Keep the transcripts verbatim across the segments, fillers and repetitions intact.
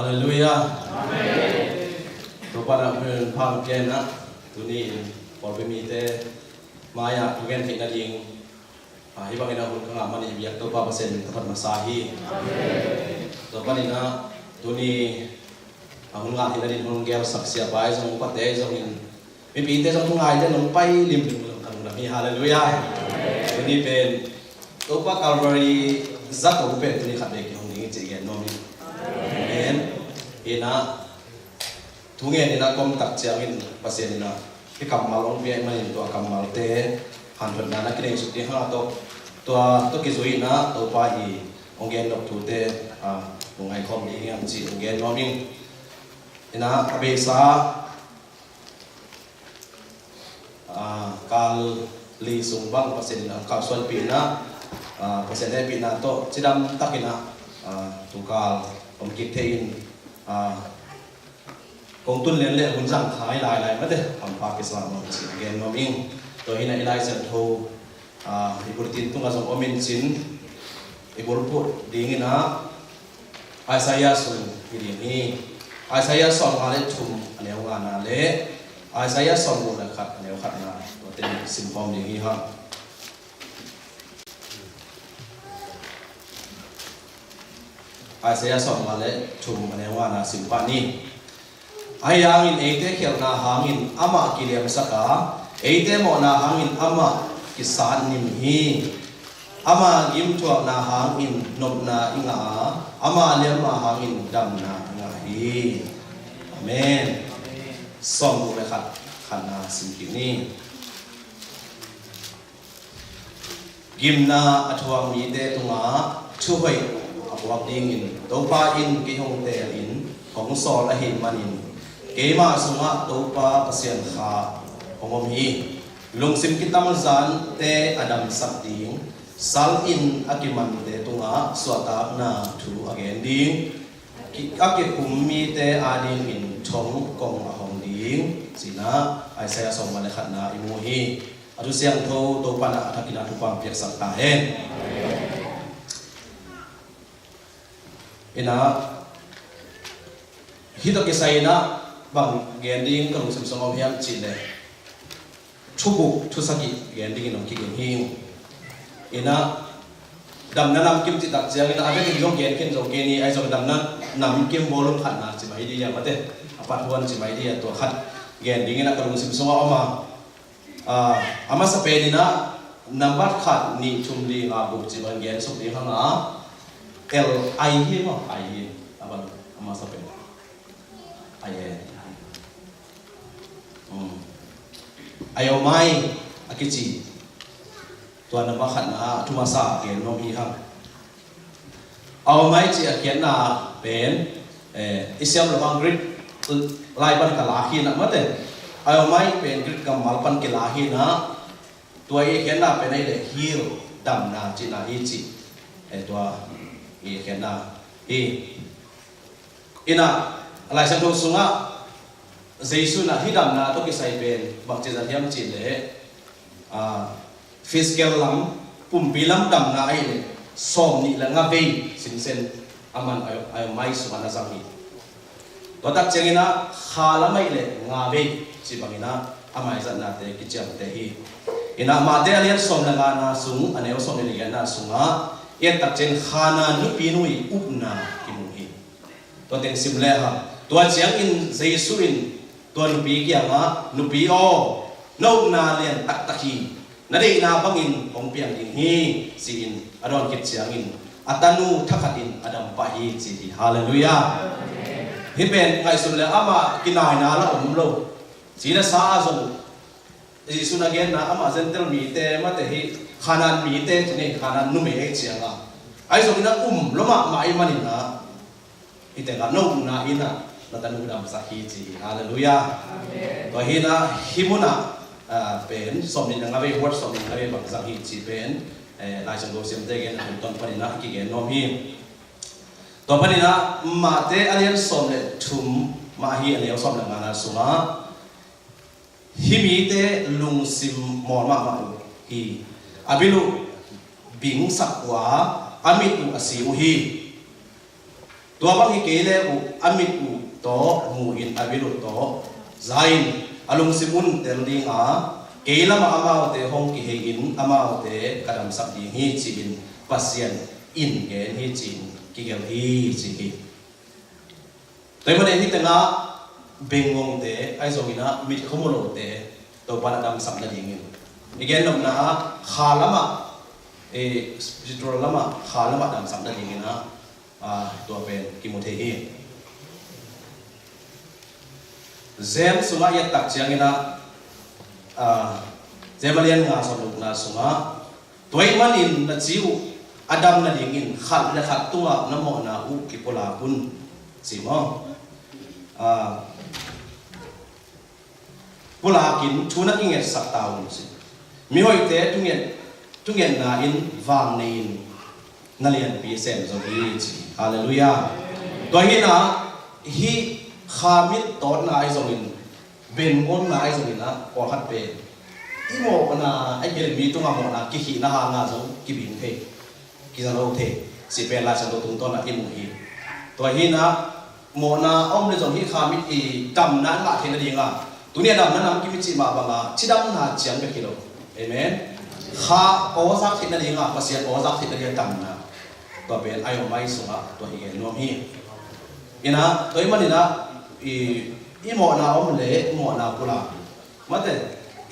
Halleluiah. Amen. Topa na hun pha pian ah tuni in pawlpi mite mai-ah ka gen theih nading, ah, hih bangin a hun ka ngah manin biak Topa Pasian min thangpat masa hi. Amen. Tua panin ah tuni a hun ngah theih nading hun gelsak siapa ahi zong, upate ahi zongin, mipite zong thu ngai le nong pai limlim lo ka lungdam hi. Halleluiah. Tuni pen Topa Calvary zato pen tuni khat bek kihong ding hi cih gen nuam hi. Amen. Hi na, thu ngen hi na, kom tak ciangin Pasian in ah hih kammal hong pia ahih manin tua kammalte hanthotna na kineisuk ding hang a tawh, tua tawh kizui in ah Topa i hong gen nop thute, ah, hong ngaikhawm ding hi hang cih hong gen nuam ing. Hi na, a beisa ah, kal li sung bang Pasian in ah kalsuanpihna, ah, Pasian hehpihna tawh cidam takin ah, ah, tukal om kik thei in, ah, kong tun lian le hun zang khai lailai mate hampha kisa mah ci gen nuam ing. Tua hi na i Lai Siangtho, ah, i bulletin tungah zong om in cin, i bulphuh dingin ah Isaiah sung hi ding hi. Isaiah sawmnga le thum a neu ngana le Isaiah sawmguk le khat a neu khatna, tuate simkhawm ding hi hang. Isaiah sawmnga le thum a neu ngana simpah ni. Ahi hangin eite khialhna hangin amah kiliamsak a, eite mawhna hangin amah kisatnim hi. Ama gimthuakna hangin nopna i ngah a, ama liamma hangin damna i ngah hi. Amen. Sawmguk le khat, khatna sim kik ni. Gimna a thuak mite tungah thuhoih a puak dingin Topa in kei hong teel in hong sawl ahih manin, keima sungah Topa Pasian Kha hong om hi. Lungsim kitamzante a damsak ding, sal in a kimante tungah suahtakna thu a gen ding, ki-, a kikhum mite adingin thong kong a hong ding, ci-in ah Isaiah sawmnga le khatna i mu hi. A thu siangtho Topa in a thakin a thupha piaksak ta hen. Hi na, hih tawh kisai in ah bang gen ding ka lungsim sungah om hiam cih leh, thuguk thusagih gen dingin hong kiging hi. Hi na, damna namkim cih tak ciangin a vekin zong gen khin zong gen hi, ahi zong damna namkim volume khatna ci mai ding hi a, mate, a part one ci mai ding hi a, tua khat gen dingin a ka lungsim sungah om a, a, a masa pen in ah nambat khat, nih, thum, li, nga, guk ci bang gen suk ding hang a, L I hi maw, I hi a bang a masa pen. Aye. Hmm. Ayo mai a kici. Tua nambat khatna ah thu masa gen nuam hi hang. Ayo mai ci a khiatna pen, eh, i siam lo hang Greek lai pan ka la hi na, mate. Ayo mai pen Greek kammal pan kila hi na. Tua i khiatna pen ahih leh heal, damna cihna hi ci. Eh, tua i khiatna hi. Hi na, Lai Siangtho sungah Jesu in ah hih damna tawh kisai pen bangci zat hiam cih leh, ah, physical lam, pumpi lam damna ahih leh sawmnih le nga vei sinsen aman ayo, ayo mai sungah na zang hi. Tua tak ciangin ah kha lam ahih leh nga vei ci bangin ah a maizatnate kiciamteh hi. Hi na, Mate a lian sawm le ngana sung, a neu sawmnih le giatna sungah i et tak ciangin kha na nupi nu i upna kimu hi. Tua teng sim le hang. Tua ciangin Jesu in tua nupi kiangah, "Nupi aw, na upna lian taktak hi. Na deihna bangin hong piang ding hi," ci-in a dawn khit ciangin a tanu thakhatin a dam pah hi, ci hi. Halleluiah. Hih pen ngaihsun le amah kinaina la om lo. Ci le sa ah zong Jesu in a genna amah Gentile mite, mate, hih Khanaan mite ci ni, Khanaan numei ahih ciangah, ahi zongin a um lua mahmah ahih manin ah, hih tengah na upna in ah na tanu damsak hi, ci hi. Halleluiah. Amen. Tua hi na, hih munah, ah, pen sawmnih le nga vei, word sawmnih le nga vei bang zang hi cih pen, eh, Lai Siangtho siamte genna tungtawn panin ah kigen nuam hi. Tua panin ah Mate a lian sawm le thum mah hi, a neu sawm le ngana sungah, "Hih mite lungsim mawl mahmah uh hi. A bil uh bingsak uh a, a mit uh a si uh hi. Tua bang hi kei le uh a mit uh tawh mu-in a bil uh tawh za-in a lungsim un tel ding a, kei lamah amaute hong kihei-in amaute ka damsak ding hi, ci-in Pasian in gen hi, ci-in kigelh hi, ci hi. Tua ahih manin hih tengah bengngongte ahi zongin ah, mit khuamu lote Topa in a damsak nadingin, i gen nopna ah kha lamah, eh, spiritual lamah, kha lamah damsak nadingin ah, ah, tua pen kimu thei hi. James sungah i et tak ciangin ah, ah, James a lian nga sawm le gukna sungah, tua ahih manin na ci uh a dam nadingin khat le khat tungah na mawhna uh kipulak un, ci maw? Ah, pulakin thu na kingetsak ta un, ci. Mihoihte thunget, thungetna in vang nei-in na lianpi sem zo hi, ci. Halleluiah. Tua hi-in ah, hih kha mit tawtna ahi zongin, bengngongna ahi zongin ah, pawlkhat pen i mawhna ahi kei leh mi tungah mawhna kikhihna hangah zong kibing thei, kiza lo thei, cih pen Lai Siangtho tungtawn ah i mu hi. Tua hi-in ah, mawhna a om le zong hih kha mit i damna ngah theih nading a, tuni a damna nam kim i cih mah bang a, cidamna ciang bek hi lo. Amen. Kha aw zak theih nading a, Pasian aw zak theih nading a damna, tua pen a om mai sungah tua i gen nuam hi. In ah, tua ahih manin ah, i, i mawhna om le mawhna pulak, mate,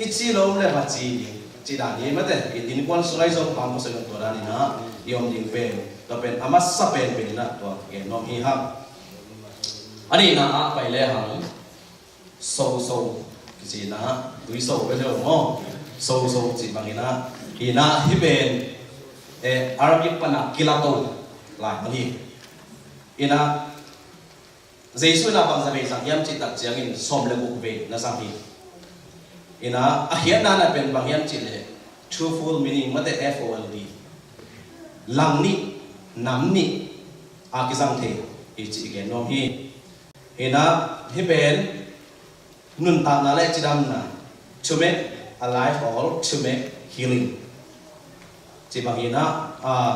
i ci lo om le va ci ding, cih dan hi, mate, i innkuan sung ahi zong, pam khua sung ahi zong, tua dan in ah i om ding pen, tua pen a masa penpen in ah tua gen nuam hi hang. A nihna ah pai le hang, soso kici in ah, tui so ve le maw, soso cih bangin ah, in ah hih pen, eh, Arabic pan ah kilato lai mah hi. In ah Jesu in ah bangzah vei zang hiam cih tak ciangin sawm le guk vei na zang hi. In ah a khiatna na pen bang hiam cih leh twofold meaning, mate, F O L D. Lang nih, nam nih a kizang thei hi cih i gen nuam hi. In ah hih pen nuntakna le cidamna, to make a life whole, to make healing, cih bang hi in ah, ah,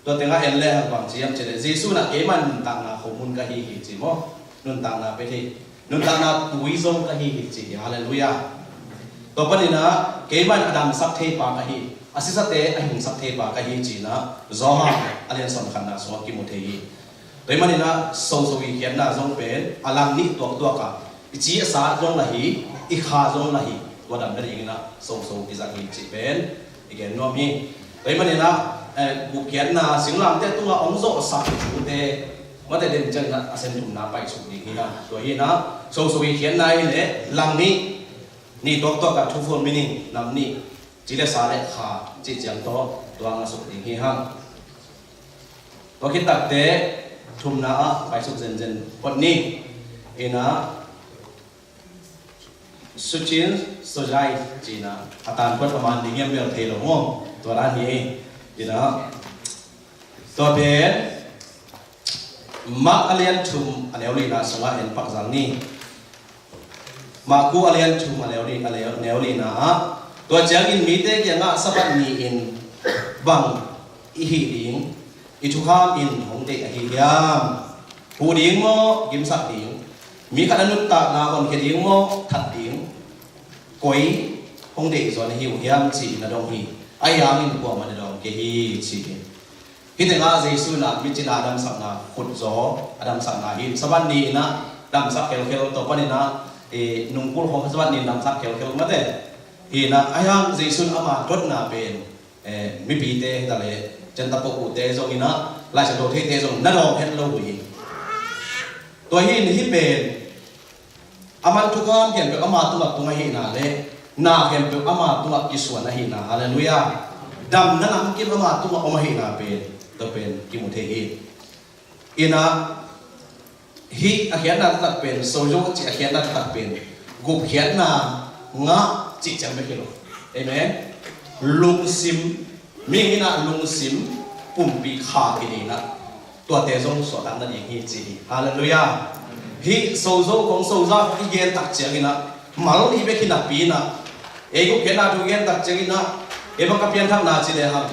tua tengah en le hang bang ci hiam cih leh, Jesu in ah keimah nuntakna khomun ka hi hi ci maw? Nuntakna pia thei, nuntakna tui zong ka hi hi ci hi. Halleluiah. Tua panin ah keimah in a damsak thei pa ka hi, a sisate a hingsak thei pa ka hi ci-in ah Johan a lian sawm khatna sungah kimu thei hi. Tua ahih manin ah soso i khiatna zong pen a lang nih tuaktuak a, i ci a sa zong la hi, i kha zong la hi, tua dam nadingin ah soso kizang hi cih pen i gen nuam hi. Tua ahih manin ah, eh, gupkhiatna singlamteh tungah hong zawhsak thute, mate, den ciangin ah a sen thumna paisuk ding hi hang. Tua hi-in ah soso i khiatna hi leh lang nih, nih tuaktuak a, twofold meaning, nam nih, ci le sa le kha cih ciang tawh tua ngah suk ding hi hang. Tua khit takteh thumna ah paisuk zenzen phot ni. In ah, sucin sojai ci-in ah, a tan phot a man ding hiam bel thei lo maw? Tua dan hi. In ah, tua pen Mark a lian thum a neu lina sungah en pak zang ni. Marku a lian thum a neu li, a neu, neu lina ah, tua ciangin mite kiangah Sabbath ni-in bang i hih ding, i thukham in hong deih ahi hiam? Huh ding maw, gimsak ding? Mi khat a nuntakna honkhia ding maw, that ding? Koi hong deih zaw na hi uh hiam, ci-in a dong hi. Ahi hangin kuamah in a dawng kei hi, ci hi. Hih tengah Jesu in ah mi cina a damsakna khut zaw, a damsakna hi. Sabbath ni-in ah damsak khelkhel, tua panin ah, eh, nungkul khawng Sabbath ni-in damsak khelkhel, mate. Hi-in ah, ahi hang Jesu in ama dotna pen, eh, mipite hi ta leh, ciantapo uhte zongin ah, Lai Siangtho theite zong na dawng het lo uh hi. Tua hi-in hih pen, aman thukham khempeuh ama tungah tung ahihna le na khempeuh ama tungah kisuan ahihna. Halleluiah. Damna namkim ama tungah om ahihna pen, tua pen kimu thei hi. In ah, hih a khiatna taktak pen, sozo cih a khiatna taktak pen gupkhiatna ngah cih ciang bek hi lo. Amen. Lungsim, mihing in ah lungsim pumpi kha kinei in ah, tuate zong suahtak nading hi, ci hi. Halleluiah. Hih sozo khawng, soza khawng i gen tak ciangin ah, mal nih bek hi napi in ah, ei gupkhiatna thu i gen tak ciangin ah, ei bang ka pianthakna ci le hang,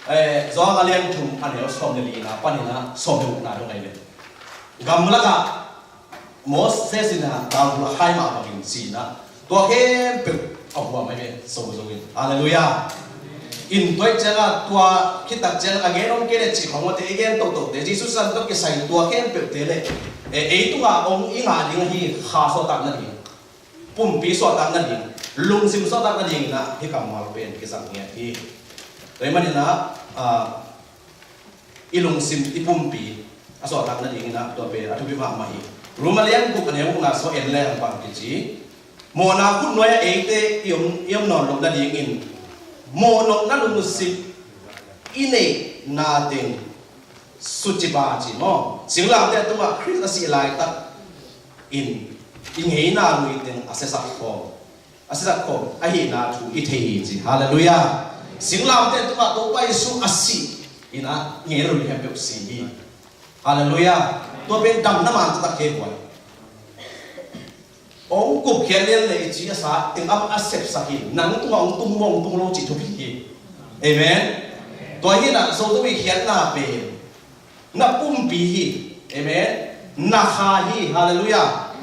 Eh, Johan a lian thum a neu sawm le lina panin ah sawm le gukna dong ahi ve. Gamlakah Moses in ah galhulak hai mah bangin ci-in ah tua khempeuh a huam ahi ve, sozo in. Halleluiah. In tua ih ciangah tua khittak ciangah a gen om kei le cih khong mate i gen totote Jesuh san tawh kisai tua khempeuhte le, eh, ei tungah hong i ngah ding ahi kha suahtak nading, pumpi suahtak nading, lungsim suahtak nading in ah hih kammal pen kizang ngiat hi. Tua ahih manin ah, ah, i lungsim, i pumpi a suahtak nading in ah tua pen a thupi mahmah hi. Rom a lian guk a neu gukna sung en leng bang kici, mawhna khutnuai-ah eite i om, i om nawn loh nadingin mawhnopna lungsim i neihna teng suci pah ci maw? Singlamteh tungah Khrist a sih laitakin i ngeina lui teng a siasak khawm, a siasak khawm ahihna thu i thei hi ci. Halleluiah. Singlamteh tungah Topa Jesuh a sih in ah ngei lui khempeuh si hi. Halleluiah. Tua pen damna man taktak hi buai. Hong gupkhiat lian le i ci a sa teng amah a sepsak hi. Nang tungah hong tung maw hong tung lo cih thupi hi. Amen. Tua hi in ah sozo i khiatna pen na pumpi hi. Amen. Na kha hi. Halleluiah.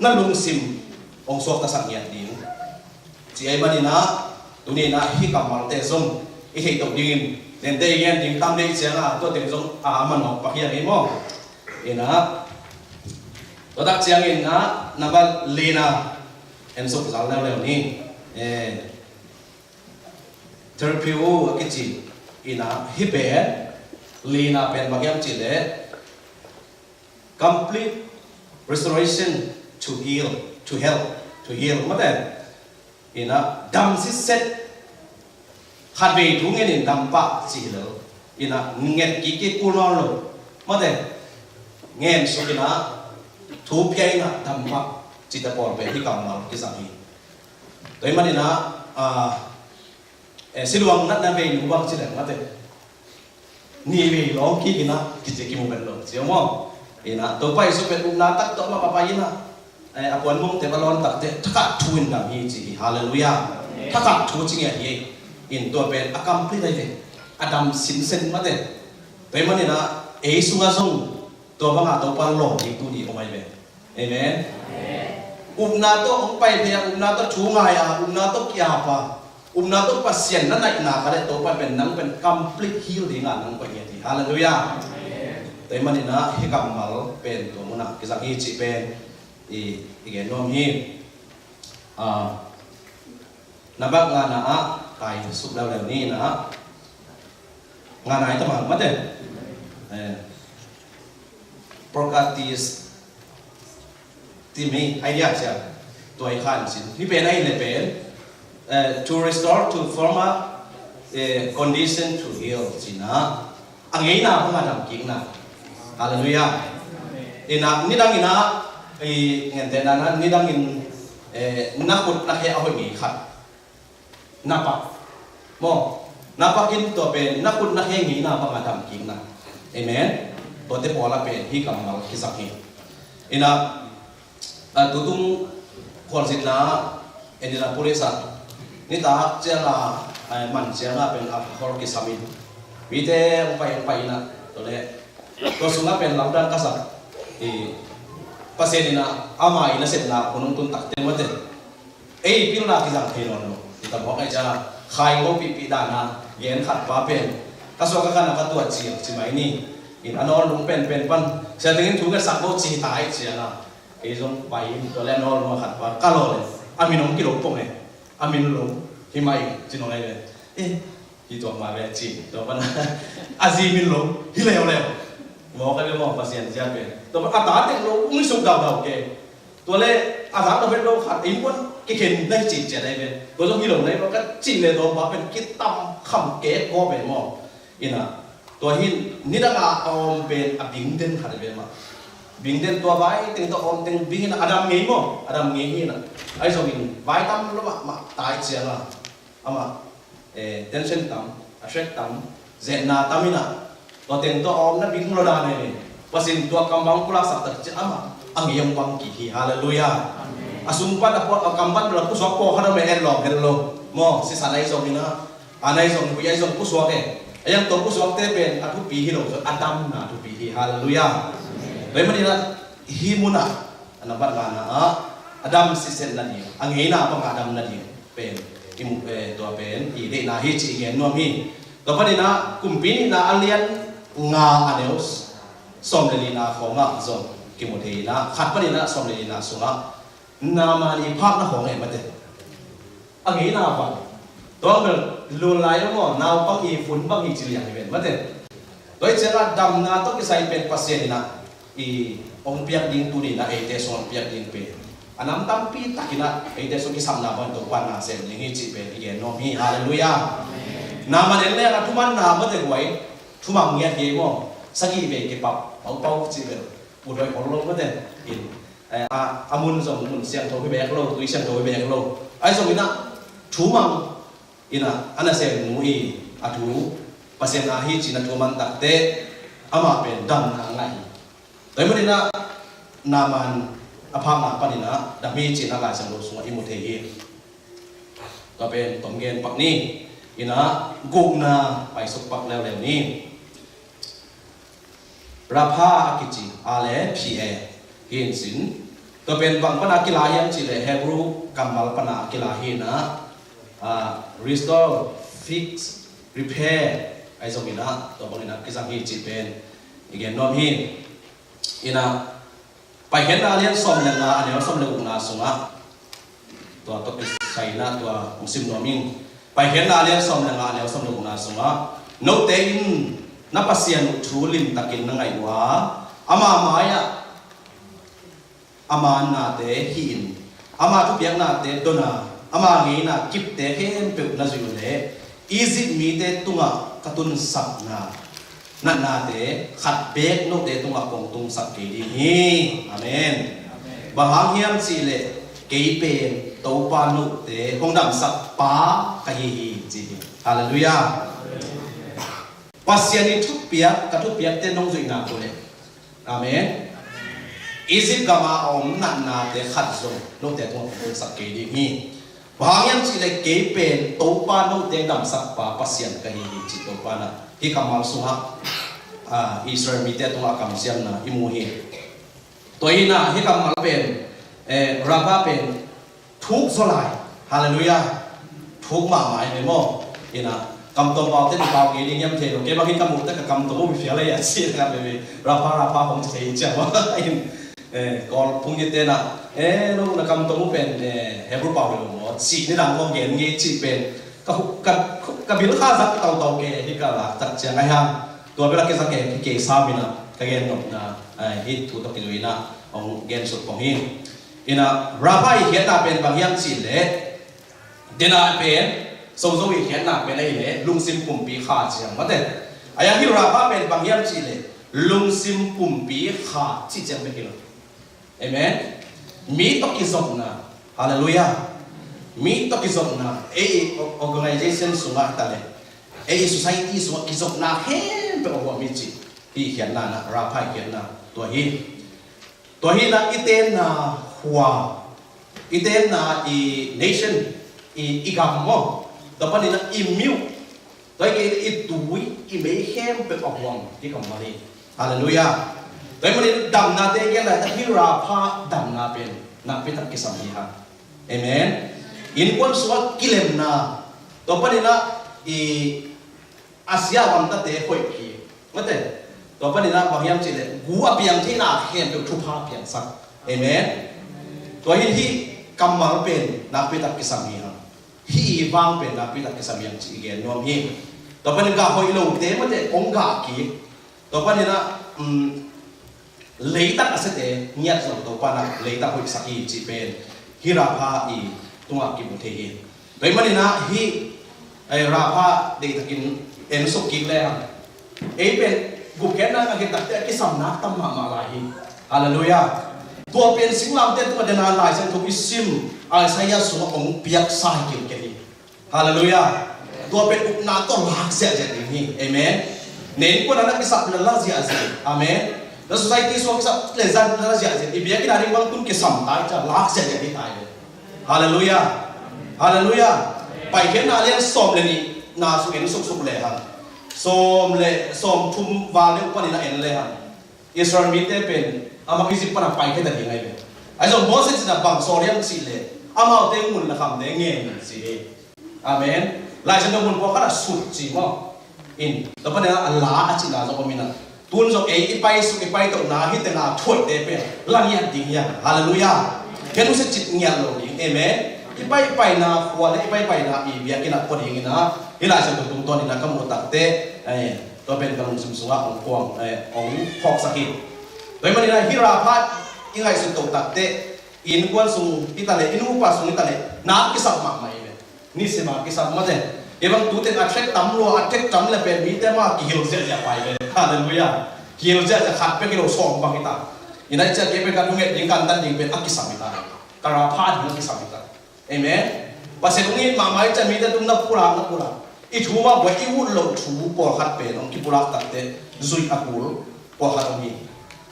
Na lungsim hong suaktasak ngiat ding. Ci ahih manin ah tuni in ah hih kammalte zong i theih toh dingin, nente i gen ding tam dei ciangah tua teng zong a manawk pak hi a ngei maw? In ah tua tak ciangin ah number lina en suk zal leuleu ni. Eh, therapy uh a kici in ah hih pen lina pen bang hiam cih leh complete restoration to heal, to help, to heal. Mate, in ah dam sitset, khatvei thu ngenin dam pah ci hi lo. In ah nget kik kik kul nawn lo. Mate, ngen suk in ah thu pia in ah dam pah cihte pawl pen hih kammal kizang hi. Tua ahih manin ah, ah, eh, siluang natna vei nu bang ci leng mate, ni vei lawng kik in ah kici kimu pen lo ci maw? In ah Topa Jesuh pen upna tak tawh amah a pai in ah, eh, a puan mongte va lawn takte thakhat thu in dam hi ci hi. Halleluiah. Thakhat thu ci ngiat hi. In tua pen a complete ahi ve. A dam sinsen mate. Tua ahih manin ah ei sungah zong tua bangah Topa lawm ding tuni om ahi ve. Amen. Upna tawh hong pai thei a, upna tawh thu ngai a, upna tawh ki-ap a, upna tawh Pasian na naihna kha leh Topa pen nang pen complete heal dingah nang pai ngiat hi. Halleluiah. Tua ahih manin ah hih kammal pen tua munah kizang hi cih pen i, i gen nuam hi. Ah, number ngana ah tai suk leuleu ni in ah. Ngana i tamang mate. Eh, Procrastination. Timi idea sia. Tua i khan sin. Hih pen a in le pen, eh, to restore to former, eh, condition to heal. Cina. A ngeina bang a dam kikna. Halleluiah. Ina, nidang ina, i ngente na na, nidang in, eh, na khut na khe a hoih ngei khat. Na pak. Maw, na pak in tua pen, na khut na khe ngeina bang a dam kikna. Amen. Tuate pawl a pen, hih kammal kizak hi. Ina, a, tutung khualzinna, Indianapolis ah, nitak ciang a, a, man ciang a pen a khol kisam in. Mite hong pai, hong pai ina, tua le, tua sung a pen lamdang ka sak. I, Pasian ina, ama ina sepna, hunung tun takte mate. Ei, pilna kizang thei nawn lo. Hi ta mawk ai cia, khai ngo pihpih dana, gen khat pa pen. Ka suak ka khan a ka tuat ciang, ci mai ni. In a nawl lung pen pen pan. Sia tengin thu ngetsak lo ci ta ai ciang a. Ei zong pai in tua le a nawl lung a khat pa. Ka lo le. A min ong kilo pong e. A min lo. Hi mai, ci nong ai le. Eh, hi tuak ma ve ci. Tua pan a. A zi min lo. Hi leo leo. Mawk ai ve mawk Pasian zia pen. Tua pan a ta teng lo. Ung suk dau dau ke. Tua le, a zak na vet lo khat, ei muan kikhen na hi cih ciat ahi ve. Tua zong hi lo na hi lo, ka cih le daw pa pen kitam kham kek kawk ve maw. Ina, tua hi nidang a a om pen a bing den khat ahi ve mah. Bing den tua vai teng tua om teng bing ina a dam ngei maw, a dam ngei hi ina. Ahi zongin vai tam lo mah, mah tai ciang a. Amah, eh, tension tam, a threat tam, zetna tam ina, tua teng tua a omna bing lo dan e. Pasin tua kam bang pulak sak tak ci amah, a ngei hong bang kik hi, halleluiah. A sung pan a puak, a kam pan pulak pusuak pawk khan a me en lawm, hello. Maw, sisan ahi zong ina, A nai zong, hui ai zong pusuak e. A yang to pusuakte pen a thupi hi lo, a damna thupi hi. Halleluiah. Tua ahih manin ah hih munah a na bat ngana ah a dam siset nading, a ngeina bangah a dam nading pen i mu, eh, tua pen i deihna hi cih i gen nuam hi. Tua panin ah Kumpi Nihna a lian nga a neu sawm le lina khawngah zong kimu thei in ah, khat panin ah sawm le lina sungah Naaman i phakna khawng e mate. A ngeina bang. Tua bel lulai lo maw, naupang i fun bang hi ci liang hi ven mate. Tua hi ciangah damna tawh kisai pen Pasian in ah i hong piak ding tuni in ah eite sung hong piak ding pen a nam tampi takin ah eite sung kisapna bang Topa na sem ding hi cih pen i gen nuam hi. Halleluiah. Naaman en leng a thumanna mate guai, thumang ngiat hi maw. Sagih vei kipap paupau cih pen ut hoih hol lo mate in, eh, a, a mun zong mun siangtho hi bek lo, tui siangtho hi bek lo. Ahi zongin ah thumang in ah a nasem nu i a thu Pasian a hi cih na thu a man takteh amah pen damna a ngah hi. Tua ahih manin ah Naaman a phakna panin ah dam hi cih na Lai Siangtho sungah i mu thei hi. Tua pen tom gen pak ni. In ah gukna paisuk pak leuleu ni. Rapha a kici a le phi e hi in sin. Tua pen bang pana kila hiam cih leh Hebrew kammal pana kila hi in ah, ah, restore, fix, repair, ahi zongin ah tua bangin ah kizang hi cih pen i gen nuam hi. In ah Paikhiatna a lian sawm le nga a neu sawm le gukna sungah tua tawh kisai in ah tua hong sim nuam ing. Paikhiatna a lian sawm le nga a neu sawm le gukna sungah note in na Pasian uh thu limtakin na ngaih uh a, ama mai-ah a mannate hih in, ama thupiaknate don a, ama ngeina kipte khempeuh na zuih uh leh Egypt mite tungah ka tunsakna natnate khat beek note tungah kong tungsak kei ding hi. Amen. Bang hang hiam cih leh kei pen Topa note hong damsak pa ka hi hi ci hi. Halleluiah. Pasian i thupiak, ka thupiakte nong zuih nak uh leh, amen, Egypt gama a om natnate khat zong note tungah kong tungsak kei ding hi. Bang hang hiam cih leh kei pen Topa note damsak pa Pasian ka hi hi ci Topa in ah hih kammal sungah, ah, Israel mite tungah a kamsiamna i mu hi. Tua hi in ah hih kammal pen, eh, Rapha pen thuk zaw lai. Halleluiah. Thuk mahmah hi ve maw. In ah kam tuam paute in pau kei ding hiam thei lo. Kei bangin ka muh teh ka kam tuam uh hi fial lai a ci in ah veve Rapha, Rapha hong ci thei ciang maw. In, eh, Kawl phung nite in ah, eh, no na kam tuam uh pen, eh, Hebrew pau hi lo maw, cih nidang kong gen ngei cih pen ka, ka, ka bil kha zak tautau kei hi ka lak tak ciang ahi hang. Tua bel a kei zak kei hi kei sam in ah ka gen nopna, eh, hih thu tawh kizui in ah hong gen suk pong hi. In ah Rapha i khiatna pen bang hiam cih leh, dena pen, sozo i khiatna pen ahih leh lungsim pumpi kha ciang mate. Ahi hang hih Rapha pen bang hiam cih leh lungsim pumpi kha cih ciang bek hi lo. Amen. Mi tawh kizopna. Halleluiah. Mi tawh kizopna. Ei, o-, organization sungah hi ta leh, ei, society sungah kizopna khempeuh a huam hi cih. Hih khiatna in ah, Rapha i khiatna tua hi. Tua hi in ah i tenna khua, i tenna i nation, i, i gam maw, tua panin ah i mi uh, tua hi kei leh i tui, i mei khempeuh a huam hi kammal hi. Halleluiah. Tua ahih manin damnate i gen laitak hih Rapha damna pen nakpi tak kisam hi hang. Amen. Innkuan sungah kilemna, tua panin ah i a sia gamtate hoih hi. Mate. Tua panin ah bang hiam cih leh gu a piang theihna khempeuh thupha piangsak. Amen. Tua hi in hih kammal pen nakpi tak kisam hi hang. Hih i vang pen nakpi tak kisam hi hang cih i gen nuam hi. Tua panin gah hoih lote mate hong gah kik. Tua panin ah, um, leitak a siate ngiat zong Topa in ah leitak hoihsak hi cih pen hih Rapha i tungah kimu thei hi. Tua ahih manin ah hih, eh, Rapha deihtakin en suk kik lehang, ei pen gupkhiatna a gen takteh a kisamna tam mahmah lai hi. Halleluiah. Tua pen singlamteh tungah dena Lai Siangtho i sim Isaiah sungah hong piaksa hi kilkel hi. Halleluiah. Tua pen upna tawh lak ziahziah ding hi. Amen. Na innkuan ah na kisap na la ziahziah. Amen. Na society sungah kisap le zan na la ziahziah. I biakinn a ding bang tun kisam tai ciang lak ziahziah ding tai. Halleluiah. Halleluiah. Paikhiatna a lian sawm le nih na sung en suksuk lehang, sawm le sawm thum val deuh panin a en lehang, Israel mite pen amah Egypt pana paikhia ta ding ahi ve. Ahi zong Moses in a bang sawl hiam cih leh amaute ngun le khamte ngen ci hi. Amen. Lai Siangtho mun pawlkhat ah sut ci maw? In, tua panin a la a cihna zong om in a, tun zong ei i paisuk i paitohna hih tengah thuaite pen la ngiat ding hi hang. Halleluiah. Hih nusia cit ngiat lo ding. Amen. I paipaina khua le i paipaina i biakinn ah pua ding in a, hih Lai Siangtho tungtawn in a ka muh takteh, eh, tua pen ka lungsim sungah hong kuang, eh, hong phawksak hi. Tua ahih manin a hih Rahab i ngaihsut to takteh, innkuan sung hi ta leh, i nupa sung hi ta leh, nak kisap mahmah hi ve. Nisim a kisam mate. Kei bang tu teng a thek tam lua, a thek tam le pen mite mah kihil ziahziah pai ve. Halleluiah. Kihil ziahziah, khat pek hi lo, sawm bang hi ta. Ina i ciah kei pen ka thunget ding, ka antan ding pen a kisam hi ta. Ka Rahab ding a kisam hi ta. Amen. Pasian hong it mahmah i ciah mite tung na pulak, na pulak. I thu mah buai, i ut loh thu pawlkhat pen hong kipulak takteh zuih a kul pawlkhat om hi.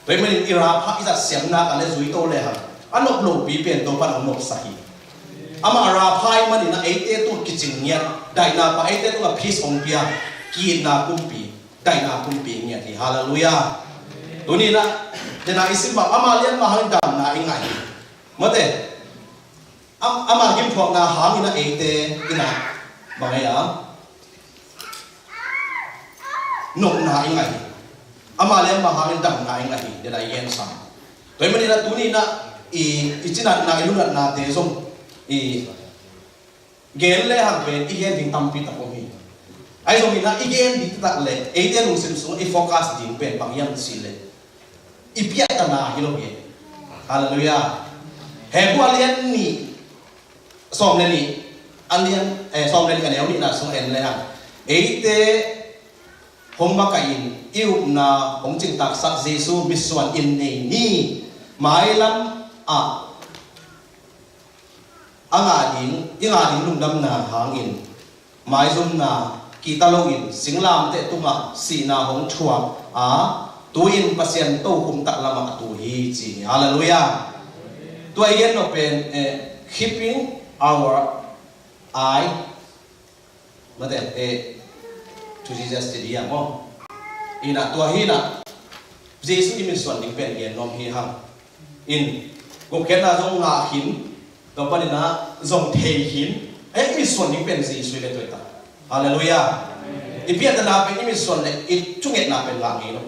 Tua ahih manin i Rahab i zat siamna ka le zui to lehang, a nop lopi pen Topa'n hong nopsak hi. Amah Rahab ahih manin a eite tung kicing ngiat, daihna pan eite tungah peace hong pia, ki-itna kumpi, daihna kumpi ngiat hi. Halleluiah. Tuni in a, dena i sim mah, ama lian mah hangin damna i ngah hi. Mate, am-, ama gimthuakna hangin a eite in a, bang hi a, nopna i ngah hi. Ama le ama hangin damna i ngah hi, dena i gen sam. Tua ahih manin a tuni in a i, i cinatna, i lunatnate zong i gen lehang pen i gen ding tampi tak om hi. Ahi zongin a i gen ding taktak leh eite lungsim sungah i focus ding pen bang hiam cih leh i piahtana hi lo hi. Halleluiah. Hebru a lian nih, sawm le nih, a lian, eh, sawm le nih a neu nihna sung en lehang, eite hong makaih in i upna hong cingtaaksak Jesu mitsuan in nei ni. Mailam ah a ngah ding, i ngah ding lungdamna hangin maizumna kihta loin singlamteh tungah sihna hong thuak a, tu-in Pasian tokhom tak lamah a tu hi ci hi. Halleluiah. Tua i gen nop pen, eh, keeping our eye, mate, eh, to Jesus ci ding a maw? Ina tua hi in a, Jesu i mitsuan ding pen gen nuam hi hang. In, gupkhiatna zong ngah khin, tua panin a zong thei khin, eh, i mitsuan ding pen Jesu hi ve, tua hi ta. Halleluiah. I piahtana pen i mitsuan le i thungetna pen ngah ngei lo.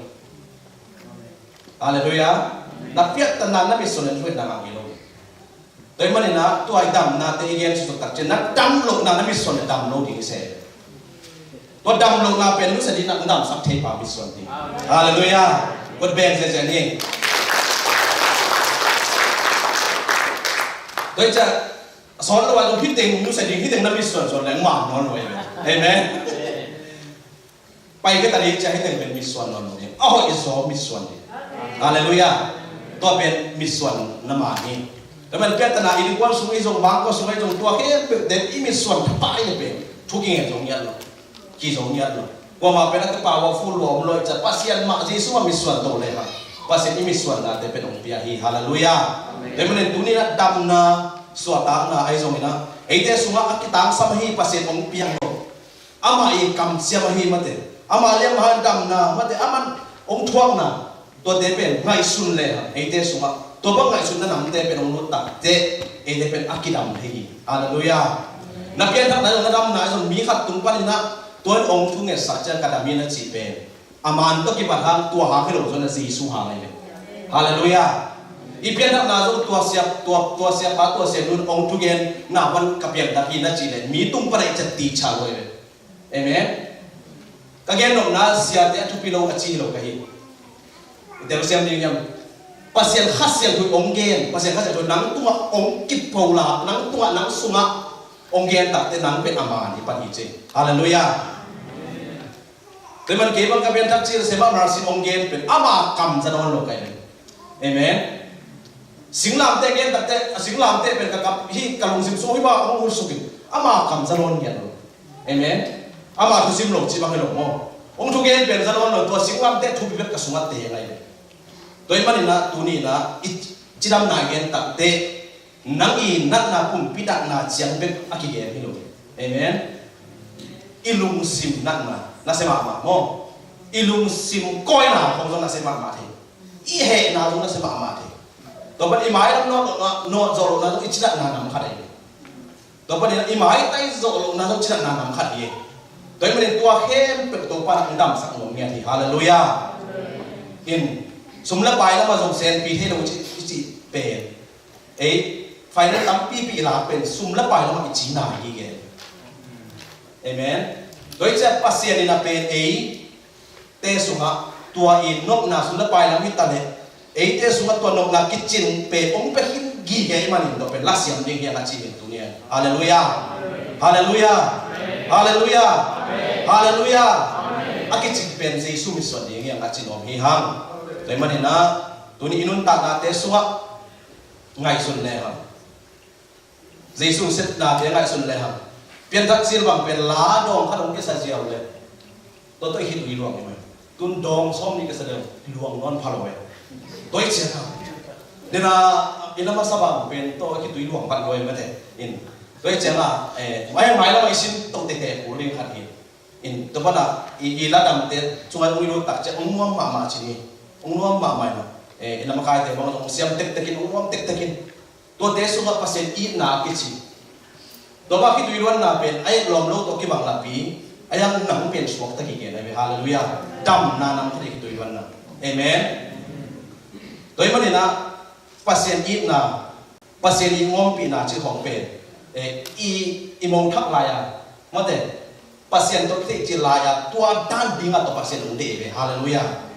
Halleluiah. Na piahtana, na mitsuan le thungetna ngah ngei lo. Tua ahih manin a tua i damnate i gen suktak ciang, na dam lohna na mitsuan le dam lo ding hi se. Tua dam lohna pen nusia ding, na damsak thei pa mitsuan ding. Halleluiah. Kut beng ziahziah ni. Tua hi ciah, sawn lo a zong hih teng nusia ding, hih teng na mitsuan sawn leng man nawn lo hi. Amen. Paikhia ta ding ciah hih teng pen mitsuan nawn lo ding. A hoih zaw mitsuan ding. Halleluiah. Tua pen mitsuan na man hi. Tua man piahtana innkuan sung i zong, bangkua sung i zong, tua khempeuh den i mitsuan thapah i le pen thu kingen zong ngiat lo. Ki zong ngiat lo. Kuamah pen a kipowerful lua om lo i ciah, Pasian mah, Jesu mah mitsuan to lehang Pasian i mitsuannate pen hong pia hi. Halleluiah. Tua ahih manin tuni in a damna, suahtakna ahi zongin a, eite sungah a kitangsam ahi Pasian hong piang lo. Amah i kamciam ahi mate, amah liam a damna mate, aman hong thuakna, tuate pen ngaihsun lehang eite sungah tua bang ngaihsutna namte pen hong lut takteh eite pen a kidam thei hi. Halleluiah. Na pianthakna zong, na damna zong mi khat tung panin a, tua in hong thungetsak ciang ka dam hi na cih pen a man tawh kipat hang, tua hang hi lo, zong a Jesu hang ahi ve. Halleluiah. I pianthakna zong tua siap, tua, tua siapa, tua siapnu in hong thugen na pan ka piangthak hi na cih leh mi tung pan a i ciah teacher lo ahi ve. Amen. Ka gen nopna, siate a thupi lo a ci hi lo ka hi. I telsiam ding hiam? Pasian Kha Siangtho in hong gen, Pasian Kha Siangtho in nang tungah hong kipho la, nang tungah, nang sungah hong gen takteh nang pen a man hi pan hi ci. Halleluiah. Tua man kei bang ka pianthak ci, Sema Marsin hong gen pen ama kam za nawn lo ka hi. Amen. Singlamteh gen takteh, a singlamteh pen ka kap hi, ka lungsim sung hi bang hong hul suk in, ama kam za nawn ngiat lo. Amen. Ama thusim lo ci bang hi lo maw? Hong thugen pen za nawn lo, tua singlamteh thupi bek ka sungah teng ahi. Tua ahih manin a tuni in a i cidamna gen takteh nang i natna pumpi, natna ciang bek a kigen hi lo. Amen. I lungsim natna nasia mahmah maw? I lungsim kawina khong zong nasia mahmah thei. I hehna zong nasia mahmah thei. Tua pan i mailam nawt, nawt, nawt zawh lohna zong i cinatna nam khat ahi. Tua panin i maitai zawh lohna zong cinatna nam khat hi. Tua hi manin tua khempeuh Topa in hong damsak nuam ngiat hi. Halleluiah. In sum le pai lamah zong senpi thei lo i cih, i cih pen, ei, final tampipi i lak pen sum le pai lamah i cina hi gen. Amen. Tua hi ciah Pasian in a pen ei te sungah tua i nopna sum le pai lam hi ta leh, eite sungah tua nopna kicin pen hong pia khin gige ahih manin tua pen lasiam ding hi hang a ci hi tuni-in. Halleluiah. Halleluiah. Halleluiah. Halleluiah. A kicin pen Jesu mitsuan ding hi hang a ci nuam hi hang. Tua ahih manin ah tuni i nuntaknate sungah ngaihsun lehang, Jesu sepnate ngaihsun lehang, pianthak cil bang pen la dawng khat hong kisa ziau leh, tua tawh i khitui luang hi mai. Tun dawng sawm nih kisa leh luang nawn pha lo e. Tua i ciang a, dena i la masa bang pen tua i khitui luang pha lo e mate. In tua i ciang a, eh, mai, mai lam i sin to tete kul ding khat hi. In tua pan a i, i la damte sungah hong i lut tak ciang hong nuam mahmah ci ni. Hong nuam mahmah in ah, eh, i la makaite bang hong siam tektek in, hong nuam tektek in. Tuate sungah Pasian itna a kici. Tua bang khitui luanna pen a et lawm lo tawh kibang lapi, a yang nang pen suakta kigen ahi ve. Halleluiah. Damna nam khat hi khitui luanna. Amen. Tua ahih manin ah Pasian itna, Pasian i hong ompihna cih khawng pen, eh, i, i mo thak lai-a, mate, Pasian tawh i theih cil lai-a tua dan dingah tawh Pasian hong deih ve. Halleluiah.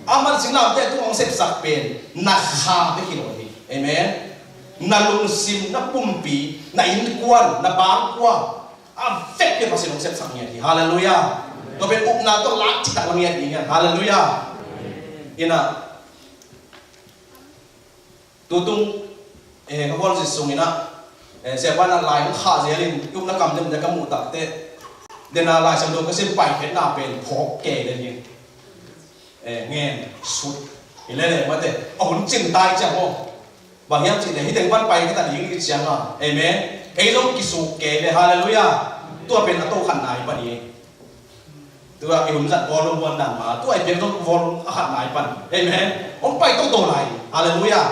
Aman singlamteh tungah hong sepsak pen na kha bek hi lo hi. Amen. Na lungsim, na pumpi, na innkuan, na bangkua, a vekpi Pasian hong sepsak ngiat hi. Halleluiah. Tua pen upna tawh lak citak la ngiat hi ngiat. Halleluiah. In ah, tutung, eh, ka khualzin sung in ah, eh, siapa in ah lai hong khah zel in, i upna kam demdem ka muh tak teh, dena Lai Siangtho ka sim paikhiatna pen phawk kei den hi. Eh, ngen sut hi lele mate, a hun cing tai ciang maw. Bang hiam cih leh hih teng pan paikhiat ding i ciang a. Amen. Ei zong kisuk kei le. Halleluiah. Tua pen a to khatna hi pan hi. Tua i hun zat bawlung buan dan mah, tua i piak zong bawlung a khat nai pan. Amen. Hong pai toto lai. Halleluiah.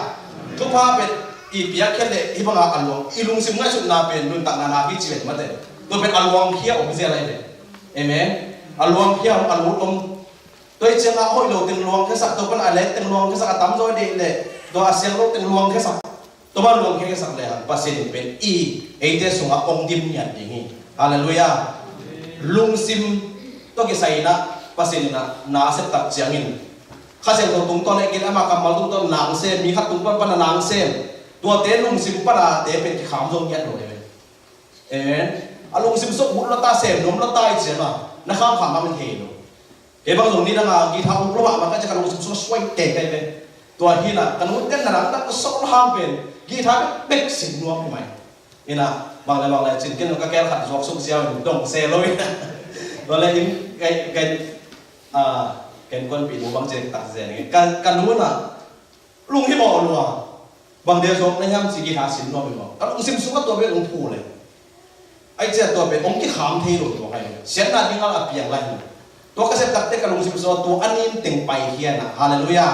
Thupha pen i piak khiat leh hih bangah a luang, i lungsim ngaihsutna pen nuntakna na hi ci ven mate. Tua pen a luangkhia om zia lai pen. Amen. A luangkhia om, a lut om. Tua i ciangah hoih lo teng luangkhiasak, tua pan a lek teng luangkhiasak, a tamzaw i deih leh tua a siang lo teng luangkhiasak. Tua bang luang kheksak le hang Pasian in pen i eite sungah hong dim ngiat ding hi. Halleluiah. Lungsim tawh kisai in ah Pasian in ah na a sep tak ciangin Kha Siangtho tungtawn, ei kei ama kammal tungtawn na hong sem, mi khat tung pan pan na hong sem. Tuate lungsim pan a te pen kikham zo ngiat lo hi ve. Amen. A lungsim sung huh lo ta, sem nuam lo ta i ciang a na khamkham bang in thei lo. Kei bang zong nidang a guitar uk lo mahmah ka ciang ka lungsim sung a suai kei kei ve. Tua hi in ah ka nu ten na dang tak ka sawk lo hang pen guitar bekbek sin nuam hi mai. In ah bang le bang le cin ken ka kel khat zuak suk ziau in dong se lo in ah. Tua le in kai kai, ah, ken kuanpih nu bang cin tak zen in ka, ka nu in ah lunghimawh lua. Bang dia zawk na hiam ci, guitar sin nuam hi maw? Ka lungsim sungah tua pen hong phu le. Ai cia tua pen hong kikham thei lo tua kai. Siatna ding a piang lai hi. Tua ka sep takte ka lungsim sungah tua a nin teng paikhia in ah. Halleluiah.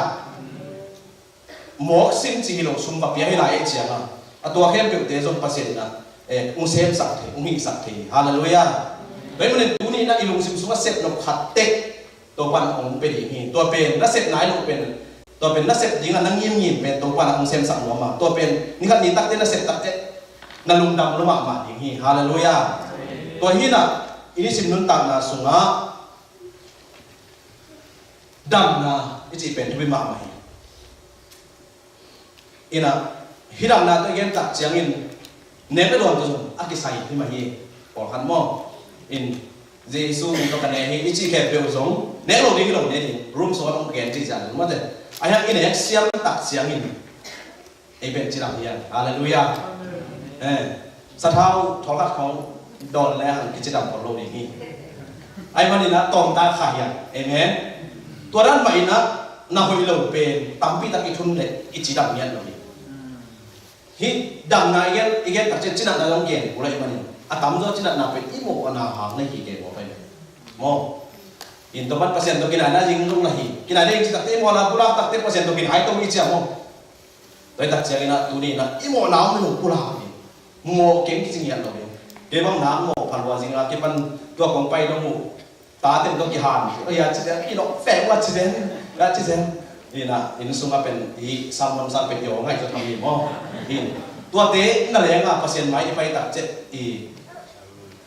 Mawk sim ci hi lo, sum va pia hi lai ei ciang a. A tua khempeuhte zong Pasian in ah, eh, hong semsak thei, hong hihsak thei. Halleluiah. Tua ahih manin tuni in ah i lungsim sungah sep nop khat tek Topa'n hong pia ding hi. Tua pen na sep nai loh pen, tua pen na sep ding a na ngimngim pen Topa'n hong semsak nuam a. Tua pen ni khat ni takte na sep takte na lungdam lua mahmah ding hi. Halleluiah. Tua hi in ah i nisim nuntakna sungah damna i cih pen thupi mahmah hi. In ah hih damna tawh i gen tak ciangin nek le dawn tawh zong a kisai hi mah hi. Pawlkhat maw, in Jesu min tawh ka ne hi i cih khempeuh zong nek lo ding hi lo, ne ding, room sungah hong gen cih ciang mate. A hiang i nek siam tak ciangin ei pen cidam hi a. Halleluiah. Eh, sathau thawlkhat khawng dawn le hang kicidam khol lo ding hi. Ahih manin ah tawmta kha hi a. Amen. Tua dan mah in ah na hoih lo pen tampi tak i thun leh i cidam ngiat lo hi. Hih damna i gen, i gen tak ciang cinatna zong gen kul ahih manin A tamzaw ci-in ah na pen i mawhna hang na hi kei maw, pai maw? In Topa'n Pasian tawh kinai na ding zong na hi. Kinai na ding ci takte i mawhna pulak takte Pasian tawh kinai tawh i ci a maw? Tua hi tak ciangin ah tuni in ah i mawhna om lo pulak in, mawh keng kici ngiat lo in. Kei bang na mawh pha lua zing a, kipan tua kong pai dong uh, tate tawh kihan hi a, ci zen, i lawh fek uh a, ci zen, a ci zen. Ina, inn sungah pen i sermon sang pen i aw ngai zaw tham hi maw? In, tuate na leng a Pasian mai i pai tak ciang i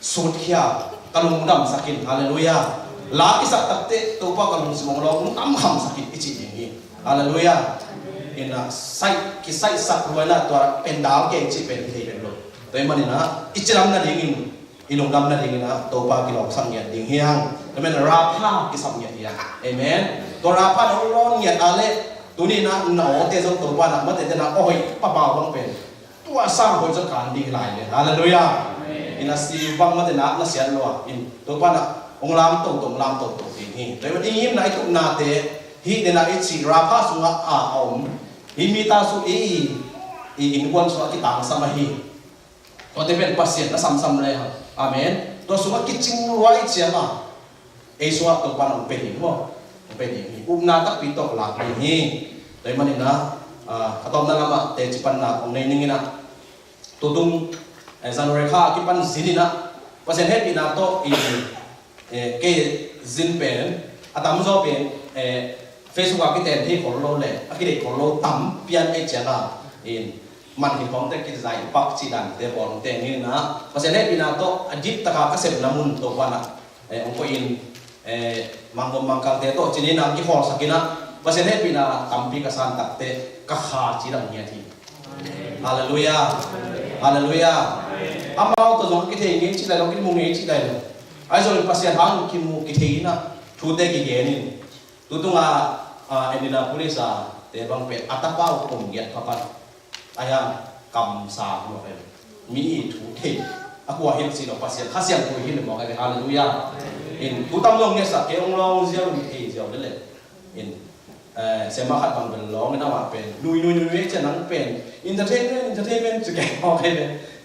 sutkhia, ka lungdamsak in, halleluiah. La i sak takte Topa ka lungsim hong lawng, lungdam khamsak in i ci ding hi, halleluiah. Ina, saih, kisaihsak lua in ah tua pen dal kei cih pen hi thei pen lo. Tua ahih manin ah i cidam nadingin, i lungdam nadingin ah Topa kilawmsak ngiat ding hi hang. Tua ahih manin Rapha kisam ngiat hi hang. Amen. Tua Rapha na hong lawn ngiat a leh tuni in ah na awte zong Topa in ah matete na aw hoih papa bang pen tua sang hoih zaw kan ding hi lai ve. Halleluiah. Ina si bang matete na na siat lua in Topa in ah hong lam toto, hong lam toto ding hi. Tua ahih manin i ngimna, i tupnate, hih dena i cih Rapha sungah a, a om hih mita sung i, i innkuan sungah kitangsam ahi. Tuate pen Pasian na samsam le hang. Amen. Tua sungah kicing lua i ciang a, ei sungah Topa in hong pia ding maw? Hong pia ding hi. Upna takpi tawh lak ding hi. Tua ahih manin ah, ah, a tawpna lamah teci panna hong nei ning in ah, tutung, eh, January kha a kipan zin in ah Pasian hehpihna tawh i, eh, kei zin pen a tamzaw pen, eh, Facebook ah kiten thei khol lo le a kideih khol lo tam pian ei ciang a, in man hi khawng te kizai pak cih dante bawl hong teng in ah, Pasian hehpihna tawh a dip taka ka sepna mun Topa in ah, eh, hong koih in, eh, Mangvom Mangkangte tawh ci-in ah kikhawlsak in ah, Pasian hehpihna tampi ka san takte ka kha cidam ngiat hi. Halleluiah. Halleluiah. Amau tawh zong kithei ngei cih lai lo, kimu ngei cih lai lo. Ahi zongin Pasian hang kimu kithei in ah thute kigen in. Tutung a, a, Indianapolis a te bang pen a tapa uh kum giat pha pan. Ahi hang kamsa mawk e. Mi i thu thei. A kua hilh cih lo, Pasian Kha Siangtho hilh mawk e. Halleluiah. In thu tam zong ngetsak kei, hong lawng ziau, hong thei ziau lel e. In, eh, siama khat bang bel lawng in amah pen nui nui nui nui ciang nang pen entertainment, entertainment ci kei mawk e.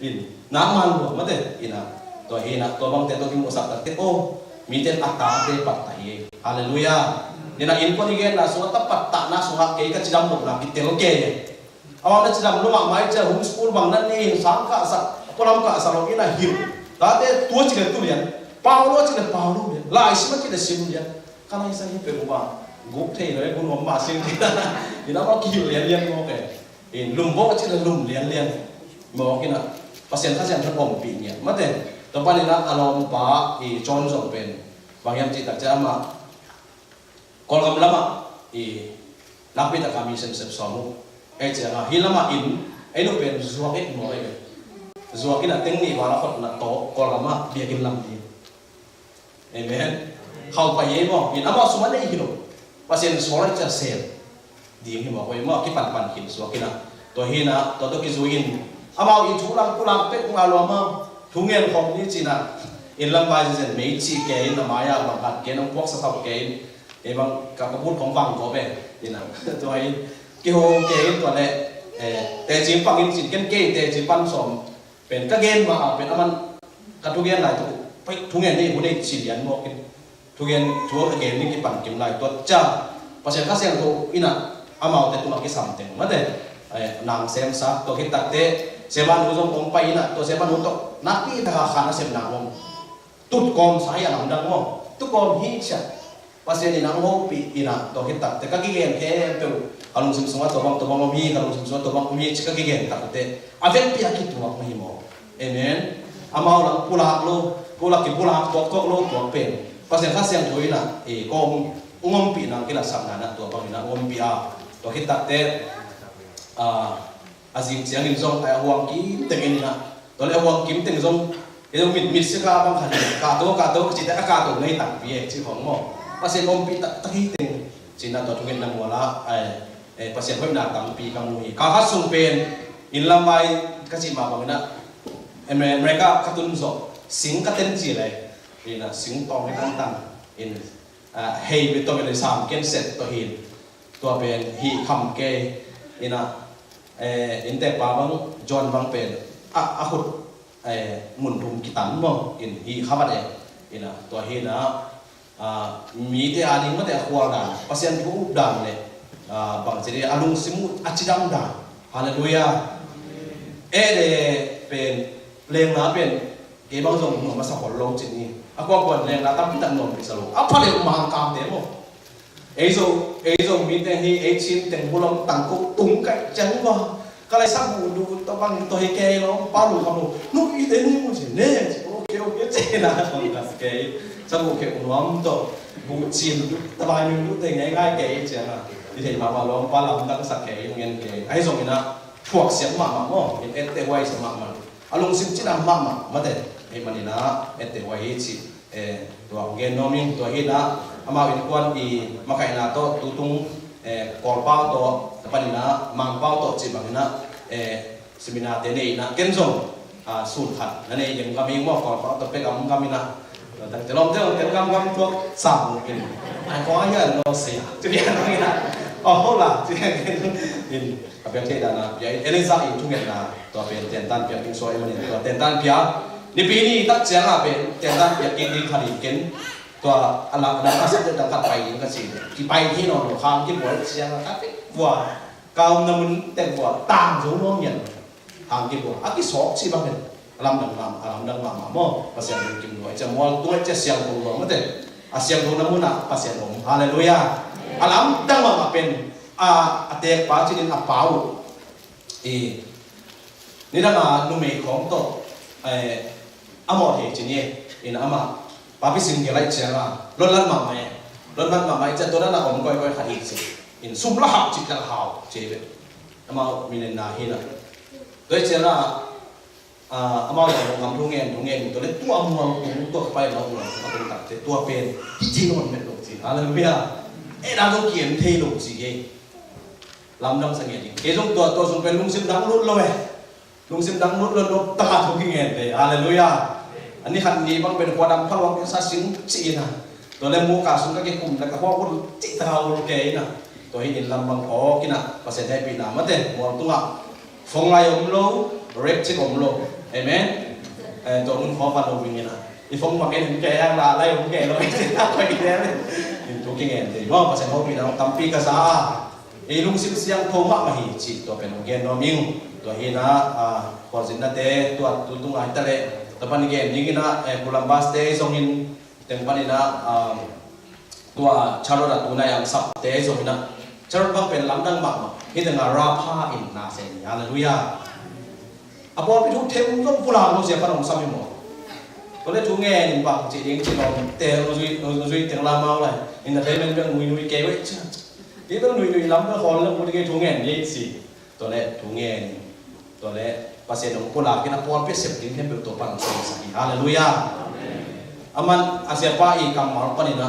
In nak man lua mate. In a, tua hi in a, tua bangte tua kimuhsak takte, oh, mite a tate pattah hi. Halleluiah. Ina innkuan i genna sungah, ta pattahna sungah kei ka cidam lohna kitel kei. Amau na cidam lo mahmah i ciang home school bang na nei in, sang kahsak, pualam kahsak lo in a hilh. Tate tua ci le tu lian, pau lo ci le pau lo lian, lai sim a ci le sim lian. Ka lai sa hi peuhmah, guk thei lo e, gun om mah sim thei. Ina amau kihilh lianlian mawk e. In lum bawk a ci le lum lianlian mawk in a, Pasian Kha Siangtho ompih ngiat mate. Tua panin a, a lawmpa i John zong pen bang hiam cih tak ciang amah Kawlgam lamah i nakpi taka mi semsem sawm uh. Ei ciang a hih lamah in, ei nu pen zuak it maw ei ve. Zuak in a teng nih val a khotna tawh Kawlgam ah biakinn lam ding. Amen. Khauh pai ei maw. In amau sum a nei hi lo. Pasian sawl a ciah sem ding hi maw, koi maw, kipanpan khin suak in a. Tua hi in a, tua tawh kizui in amau i thu lang pulak pek ngal lo amau. Thu ngen khawm ni ci in a. Inn lam vai zenzen mei ci kei in a, mai-ah bang khat kei in hong puak sasau kei in. Kei bang ka, ka but khawng vang kawp e. In a, tua in kiho kei in tua leh, eh, teci pang in ci in, ken kei teci pan sawm. Pen ka gen ma a pen aman ka thugen lai tu, pai thugen nei hun nei ci lian mawk in. Thugen thu a gen ni kipan kim lai tuat ciang Pasian Kha Siangtho in a amaute tungah kisam teng mate. Eh, nang semsak tua khit takte, siamanu zong kong pai in a, tua siamanu tawh nakpi taka khan a sem nang om. Tutkawm sa hi a lamdang maw? Tutkawm hi cia. Pasian in a hong hopih in a, tua khit takte ka kigen khempeuh, ka lungsim sungah tua bang, tua bang om hi, ka lungsim sungah tua bang om hi ci ka kigen takte a vekpi a kituak na hi maw? Amen. Amau lang pulak lo, pulak, kipulak tuaktuak lo tuak pen Pasian Kha Siangtho in a, e, kawm hong ompih nang kilatsakna in a tua bang in a hong ompih a, tua khit takte, a, a zing ciangin zong a huang kim teng in a, tua leh a huang kim teng zong kei zong mit, mit sika bang khat hi, kahto, kahto ka cihte a kahto ngei takpi e ci khawng maw? Pasian ompih taktak hi teng ci in a, tua thungetna mual ah, ai, eh, Pasian hoihna tampi ka mu hi. Kha khat sung pen inn lam vai ka cih mah bang in a, Amer-, America ka tun zawh sing ka ten ci leh in a, sing tawng hi tangtang in, ah, hei bit tawh bel i sam ken set tawh hi. Tua pen hih kham kei in a, eh, inntekpa bang John bang pen a, a khut eh, mun thum kitan maw, in hi kha vat e. Ina, tua hi na, ah, mite a ding mate a khual dan, Pasian thu up dan le, ah, bang ci di a lungsim uh a cidam dan. Halleluiah. Eh, le pen, lengla pen, kei bang zong nuam a sa khol lo ci ni. A kuakuan lengla tampi tak nuam pi sa lo. A pha le Mangkangte maw. Ei Zo, ei Zo mite hi, ei Chin teng bulam tang ko tung kai ciang ua. Ka lai sa bu du to bang to hi kei lo, pa lu ka mu. Nu i te ni mu ci ne. Ok, ok, ci na ko ka kei. Sa bu ke nuam to. Bu Chin du, ta bai mi du te ngai ngai kei ci na. I te ma ma lo pa lam dang sa kei ngen kei. Ei Zo ina phuak siam ma ma mo. In et te wai sa ma ma. A lungsim cina ma ma mate. Ei manina et te wai ci. Eh, tua gen nuam ing, tua hi na, amau innkuan i makaihna tawh, tutung, eh, Kawlpau tawh, tapanina, Mangpau tawh, cih bangina, eh, seminar te nei na, ken zong, ah, sun khat, na nei gem gam ing maw, Kawlpau tawh pek gam gam ina. Tua tak te lom te, ken gam gam tuak, sam kin. Ai, ko ai ya, no se ya. Tu dia no ina. Oh, hola, tu dia ken. In. A piak theih dan a pia in, Eliza in thungetna tua pen tentan piak ding suai manin tua tentan pia. Nipi ni tak ciang a pen tentan piak kik ding kha ding ken. Tua a lak dang a sat dang khat pai ding ka ci. Kipai hi nawn lo khang kibuai ciang a ka tek vua. Ka omna mun tek vua tang zo nuam ngian. Khang kibuai a kisawk ci bang pen. A lamdang mahmah, a lamdang mahmah maw. Pasian lungkim lua, i cia mual tua, i cia siangtho lua mate. A siangtho na mun ah Pasian om. Halleluiah. A lamdang mahmah pen, a, a tekpa cinin a pa uh. I, nidang a numei khawng tawh, eh, a mawh thei cin i, in amah, papi sim gelai ciang a, lon lat mahmah e. Lon lat mahmah i cia tua dan a om koikoi khat i ci. In sum la hau, cik la hau, ci ve. Amah uh milen na hi na. Tua i ciang a, Ah, amau zong ngam thu ngen, thu ngen, tua le tua muang tung, tua ka pai amau muang tung, a tung tak te, tua pen, hi thei nawn met lo ci. Halleluiah. Eh, dah zong kien thei lo ci, eh. Lamdang sa ngen ding. Kei zong tua, tua sung pen lungsim dang lut lo, eh. Lungsim dang lut lo, lo, taka thu ki ngen te. Halleluiah. Ani khat ni bang pen khua dang phalwak sa sing ci ina. Tua le mu ka sung ka kikum le ka khua ul ci taka ul ke ina. Tua hi in lam bang phawk ina. Pasian hehpihna mate, mual tungah. Phone lai om lo, rek cik om lo. Amen. Eh, tua mun khawng pan lo ming ina. I phone mak en kei ang la lai om kei lo. In thu ki ngen te. Maw, Pasian hopihna tampi ka sa. I lungsim siangtho mahmah hi ci tua pen hong gen nuam ing. Tua hi na, ah, khualzinna te, tua tu tunga hi ta leh. Tua pan gen ding ina, eh, Columbus te zongin, teng pan ina, ah, tua Charlotte a tuna yang sap te zong ina. Charlotte bang pen lamdang mahmah. Hi teng a rapha in na se ni. Halleluiah. A pawlpi thu them zong pulak lo sia pan hong sam hi maw. Tua le thu ngen in bang ci ding ci lawm te lo zui, lo zui teng la mau lai. In na te men bang nui nui kei wei cia. Kei bang nui nui lam bang hawl le mu ding kei thu ngen ni ci. Tua le thu ngen. Tua le Pasian hong pulak in a pawlpi a sep ding khempeuh tua pan hong sam sa hi. Halleluiah. Aman a siapa i kammal pan ina.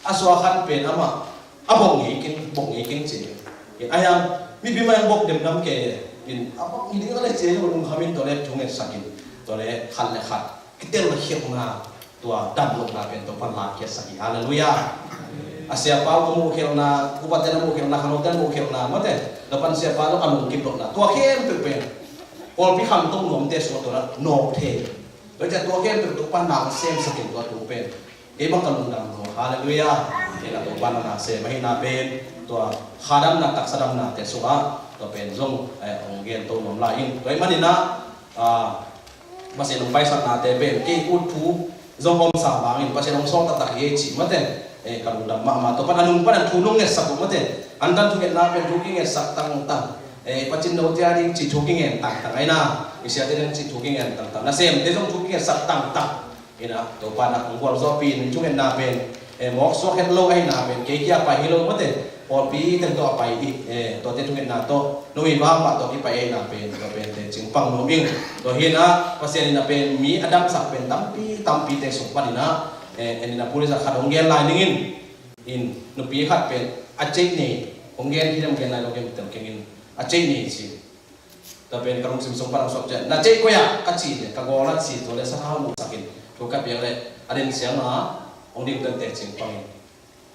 A suak khan pen amah a bok ngei keng, bok ngei keng ci. In a hiang mipi mah bok demdam kei. In a bok ngei ding a le ci, lungkham in tua le thu ngetsak in. Tua le khat le khat kitel na khialhna, tua dam lohna pen tua pan la khiatsak hi. Halleluiah. A siapa uh a muh khialhna, upate na muh khialhna, khangnote na muh khialhna mate. Tua pan siapa zong a lungkim lohna, tua khempeuh pen pawlpi khangto nuamte sungah tua na nawk thei. Tua ciah tua khempeuh tua pan na hong semsak in tua tung pen. Kei bang ka lungdam lo. Halleluiah. Kei na tua pan na sem ahihna pen tua kha damna, taksa damna te sungah tua pen zong, eh, hong gen to nuam lai in. Tua ahih manin ah, ah, Pasian hong paisakna te pen kei ut thu zong om sa bangin Pasian hong sawk taktak hi ei cih mate. Eh, ka lungdam mahmah. Tua pan a nung pan a thu nung ngetsak uh mate. Antan thungetna pen thu kingetsak tangtang. Eh, Pasian note a ding cih thu kingen tangtang ahi na. I siate ding cih thu kingen tangtang. Nasemte zong thu kingetsak tangtang. Ina, Topa na hong gualzawhpih in thungetna pen, eh, mawk suak het lo ahihna pen, kei kia pai hi lo mate, pawlpi teng tawh a pai hi, eh, tuate thungetna tawh, no i vang mah tawh kipai ahihna pen, tua pen te cingpang nuam ing. Tua hi na, Pasian ina pen, mi a damsak pen tampi, tampi te sung pan ina, eh, en ina pulisa khat hong gen lai ning in, in, nupi khat pen, a ceih nei, hong gen hi na hong gen lai lo gen tel keng in, a ceih nei ci. Tua pen ka lungsim sung pan a suak ciah. Na ceih koi ah ka ci le, ka gawl a ci tua le sathau muhsak in. Thu ka piak le, a den siang a, hong ding tente cing pang in.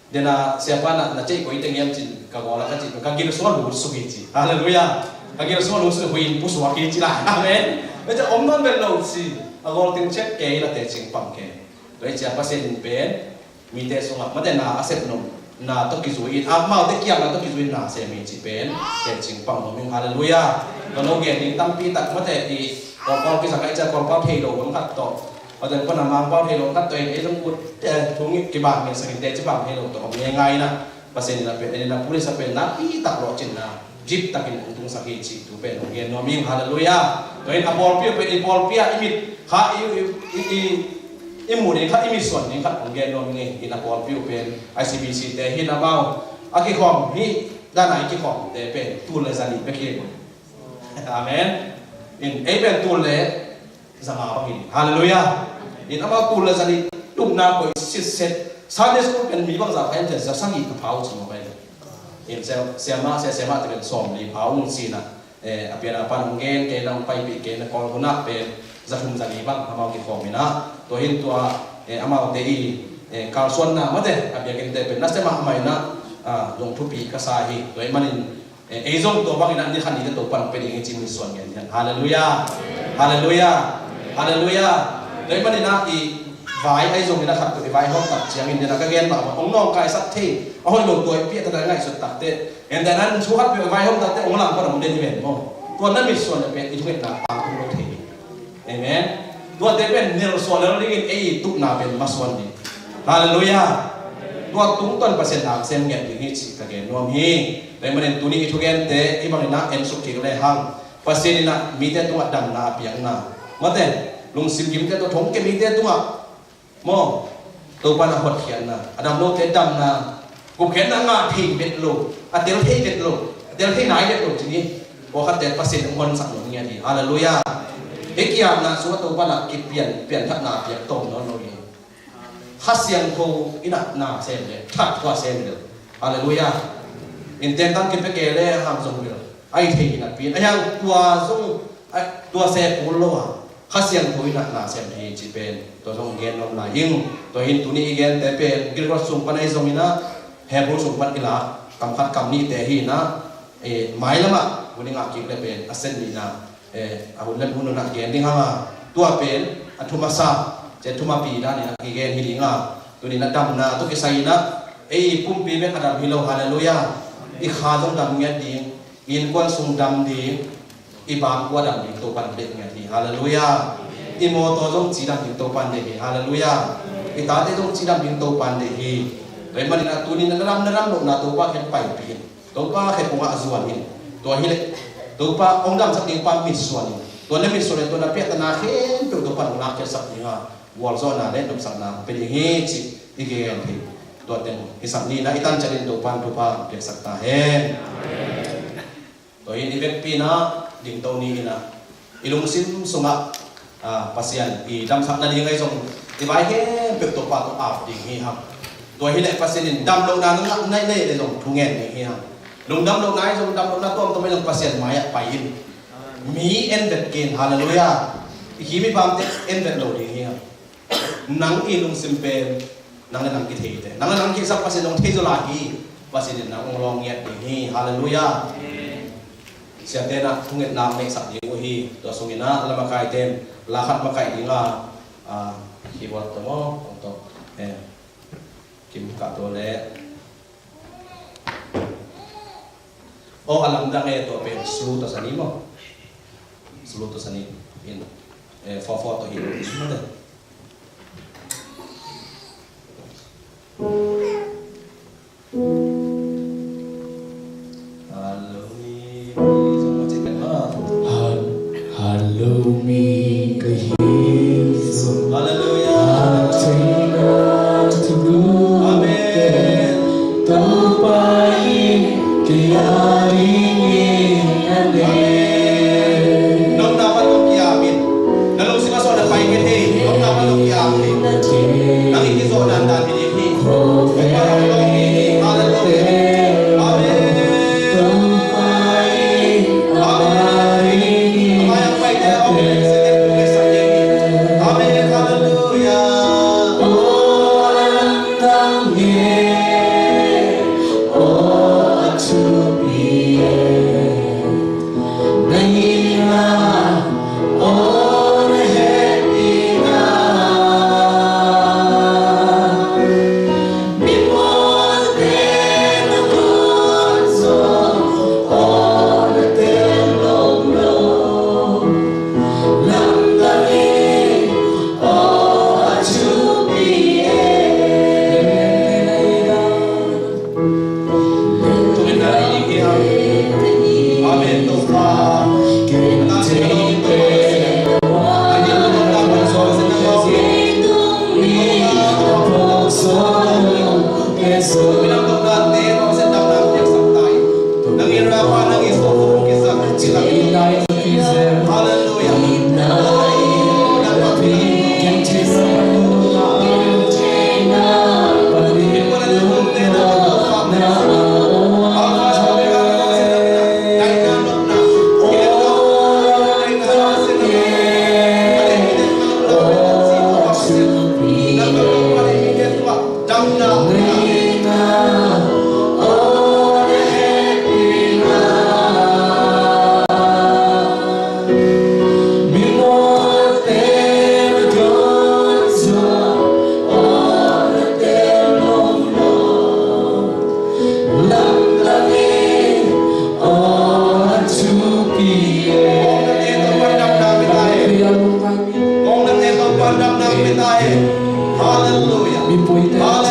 Den a siapa na, na ceih koi teng hiam cin, ka gawl a ka ci, ka gil sung a lut suk hi ci. Halleluiah. A gil sung a lungsim huih in pusuak hi ci lai. Amen. Mate om nawn bel lo ci. A gol teng ciat kei la tecing pang kei. Tua hi ciang Pasian in pen mite sungah mate na a sep nop, na tawh kizui in, amaute kiang na tawh kizui in na sem hi cih pen tecing pang nuam ing. Halleluiah. Tua no gen ding tampi tak mate i Kawlpau kizang a i ciang Kawlpau thei lo bang khat tawh, tua teng pana Mangpau thei lo khat tawh in ei zong ut, eh, thung kibang ngen sakin teci bang thei lo tawh om ngeingai na. Pasian in a pen, en in a pulis a pen na pi tak lawhcinna zip takin hong tungsak hi cih tu pen hong gen nuam ing. Halleluiah. Tua in a pawlpi uh pen i pawlpi ah i mit kha i, i, i, i, i mu ding khat, i mitsuan ding khat hong gen nuam ing. In a pawlpi uh pen I C B C te hi in amau a kikhawm hi, dan a i kikhawmte pen tul le za nih bek hi. Amen. In ei pen tul le za nga bang hi. Halleluiah. In amau tul le za nih tupna koih sitset. Sunday school pen mi bangzah pha hiam cih leh za sagih ka pha uh ci mawk hi. In sia, siamah, sia, siamahte pen sawmli pha uh ci-in ah, eh, a pian a pan hong gen kei na, hong paipih kei na, Kawl hun ah pen za thum za li bang amau kikhawm in ah. Tua hi in tua, eh, amaute i, eh, kalsuanna mate a biakinnte pen nasia mahmah in ah, ah, zong thupi ka sa hi. Tua ahih manin Eh, ei zong tua bangin ah ni khat ni teh Topa'n hong pia ding hi ci-in mitsuan ngen hi hang. Halleluiah. Halleluiah. Halleluiah. Tua ahih manin ah i vai ahi zongin a khat peuh i vaihawm tak ciangin den a ka gen mah bang hong nawngkaisak thei a hoih lo tua i piahtana ngaihsut tak teh, en den an thu khat peuh i vaihawm tak teh hong langpang hong den hi ven maw. Tua na mitsuan le pen i thungetna tangtung lo thei hi. Amen. Tuate pen nelsuah lel dingin ei i tupna pen masuan ding. Halleluiah. Tua tungtawn Pasian na sem ngiat ding hi cih ka gen nuam hi. Tua ahih manin tuni i thugente i bangin ah en suk kik le hang. Pasian in ah mite tungah damna a piakna, mate, lungsim gimte tawh thongkia mite tungah maw, Topa'n a hotkhiatna, a dam lote damna, gupkhiatna a ngah thei vet lo, a tel thei vet lo, a tel thei nai vet lo ci ni. Pawlkhatte Pasian in hong honsak nuam ngiat hi. Halleluiah. Hih kiamna sungah Topa'n a kipian, pianthatna a piak tawm nawn lo hi. Kha Siangtho in ah na sem le that tua sem le. Halleluiah. In teng tang kipia kei le hang zong bel a hi thei hi napi in a hiang tua zong, a, tua se kul lo a Kha Siangtho in ah na sem hi cih pen tua zong gen nuam lai ing. Tua hi in tuni i gente pen gilgot sung pan ahi zongin ah Hebru sung pan i lak kam khat kam nihte hi in ah, eh, mailam ah hun i ngah kik le pen a sen nihna, eh, a hun le hun hun ah gen ding hang a, tua pen a thum a sa, ci a thum a pi danin ah kigen hi ding a, tuni in ah damna tawh kisai in ah ei pumpi bek a dam hi lo. Halleluiah. I kha zong dam ngiat ding, innkuan sung dam ding, i bangkua dam ding Topa'n hong deih ngiat hi. Halleluiah. I mawtaw zong cidam ding Topa'n deih hi. Halleluiah. I tate zong cidam ding Topa'n deih hi. Tua ahih manin ah tuni in ah na dam, na dam lohna Topa kiang paipih in, Topa khe kungah zuan in. Tua hi leh Topa hong damsak ding pa mitsuan in, tua na mitsuan in tua na piahtana khempeuh Topa'n hong lakkhiatsak ding a, gualzawhna le nopsakna hong pia ding hi cih i gen hi. Tua teng hisak ni in ah i tan ciat in Topa'n thupha hong piaksak ta hen. Tua hi in i vekpi in ah dingto ni in ah i lungsim sungah, ah, Pasian i damsak nading ahi zong i vai khempeuh Topa tawh ap ding hi hang. Tua hi leh Pasian in damlohna na ngah nai nai leh zong thungen ding hi hang. Lungdam lohna ahi zong, damlohna tuamtuam ahi zong Pasian mai-ah pai in. Mi en vet kei in. Halleluiah. I khim i pamte en vet lo ding hi hang. Nang i lungsim pen nang le nang kithei teh, nang le nang kihsak Pasian hong thei zaw lai hi. Pasian in nang hong lawng ngiat ding hi. Halleluiah. Siate in ah thungetna hong neihsak ding uh hi. Tua sungin ah la makaite in la khat makaih ding a, ah, keyboard tawh maw, tawh, eh, Kim Kah Tua le Aw, a lamdang e, tua pen sulu tawh sa ni maw? Sulu tawh sa ni in, eh, four four tawh hi lo ni maw te. Hallo mi, mi zong a cik kan ha. Hal-, hallo mi ka hi zong. Halleluiah. Amen. Topa in kei a dingin a ne. Nopna pan nong kiam in. Na lungsim a sawt na pai kei thei. Nopna pan nong kiam in. Nang in kizawh dandan hi ding hi. Hallelujah. Hallelujah. Hallelujah. Hallelujah.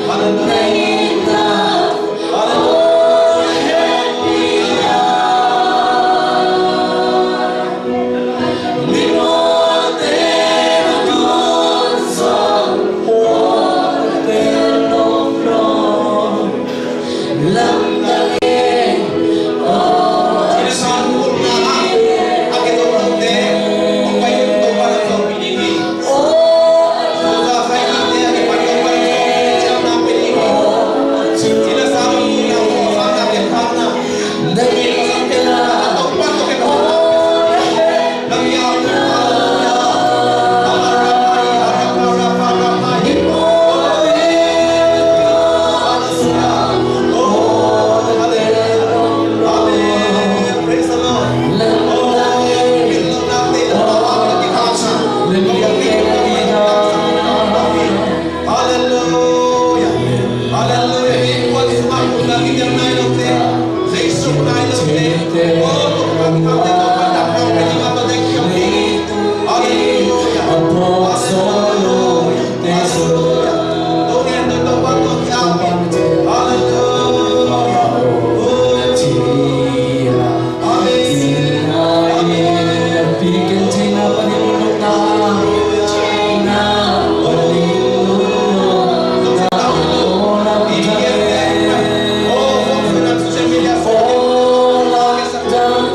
Hallelujah.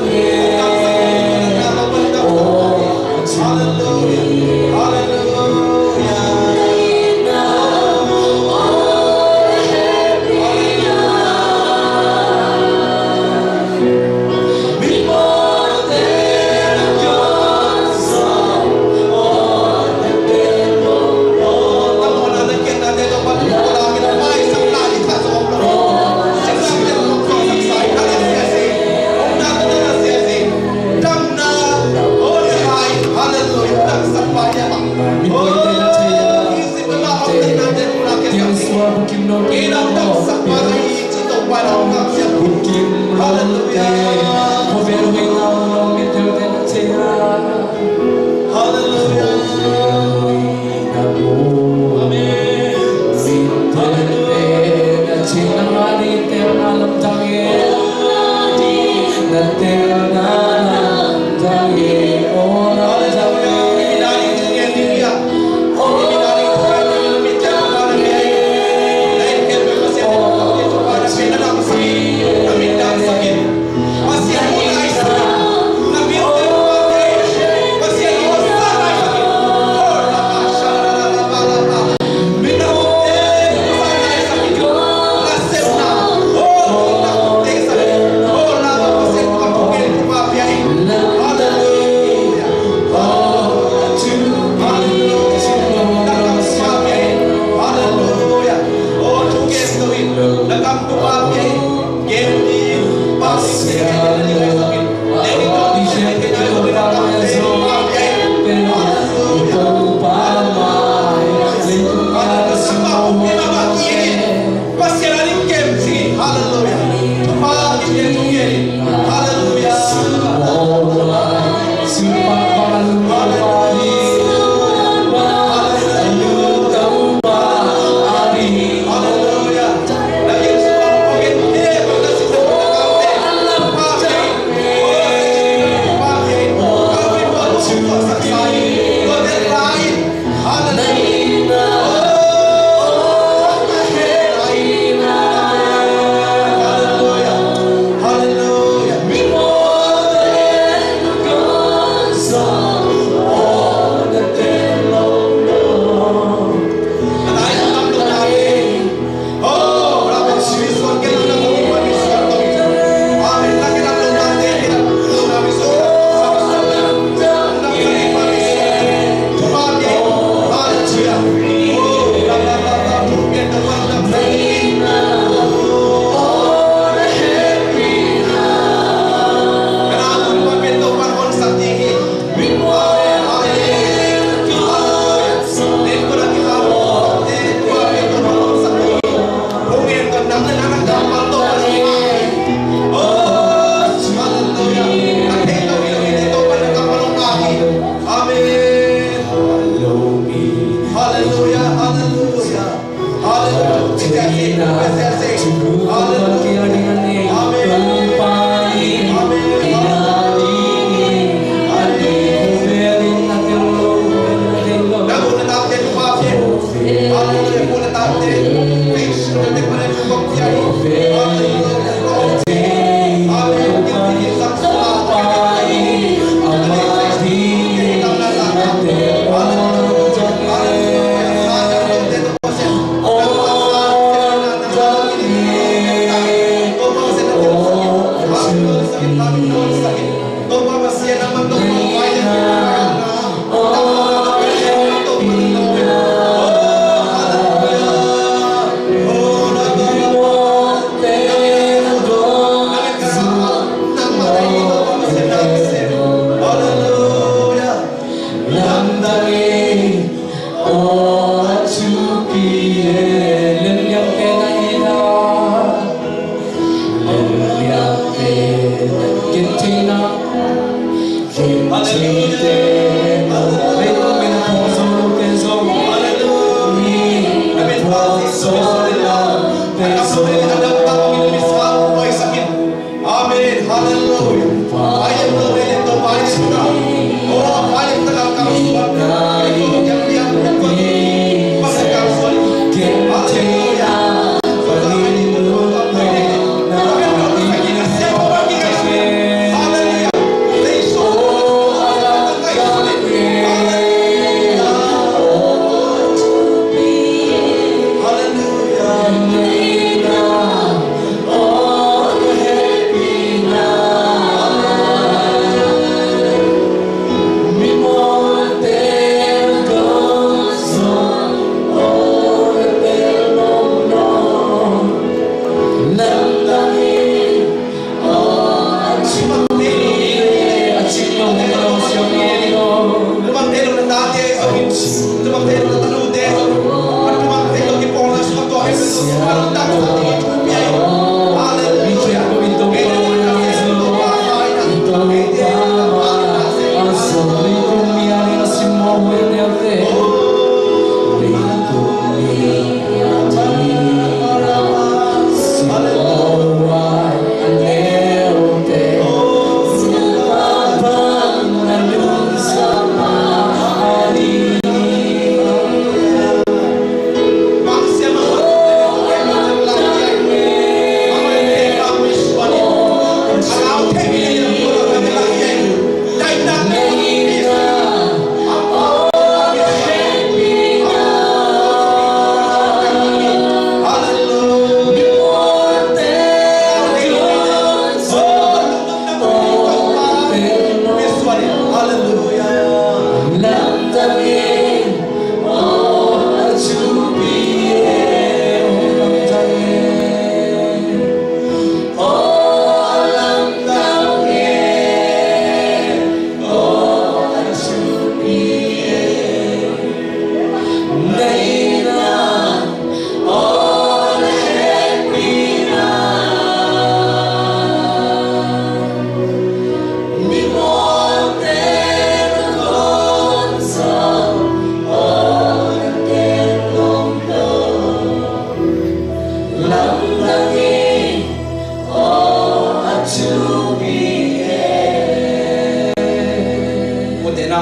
Hallelujah. Amen. Hallelujah.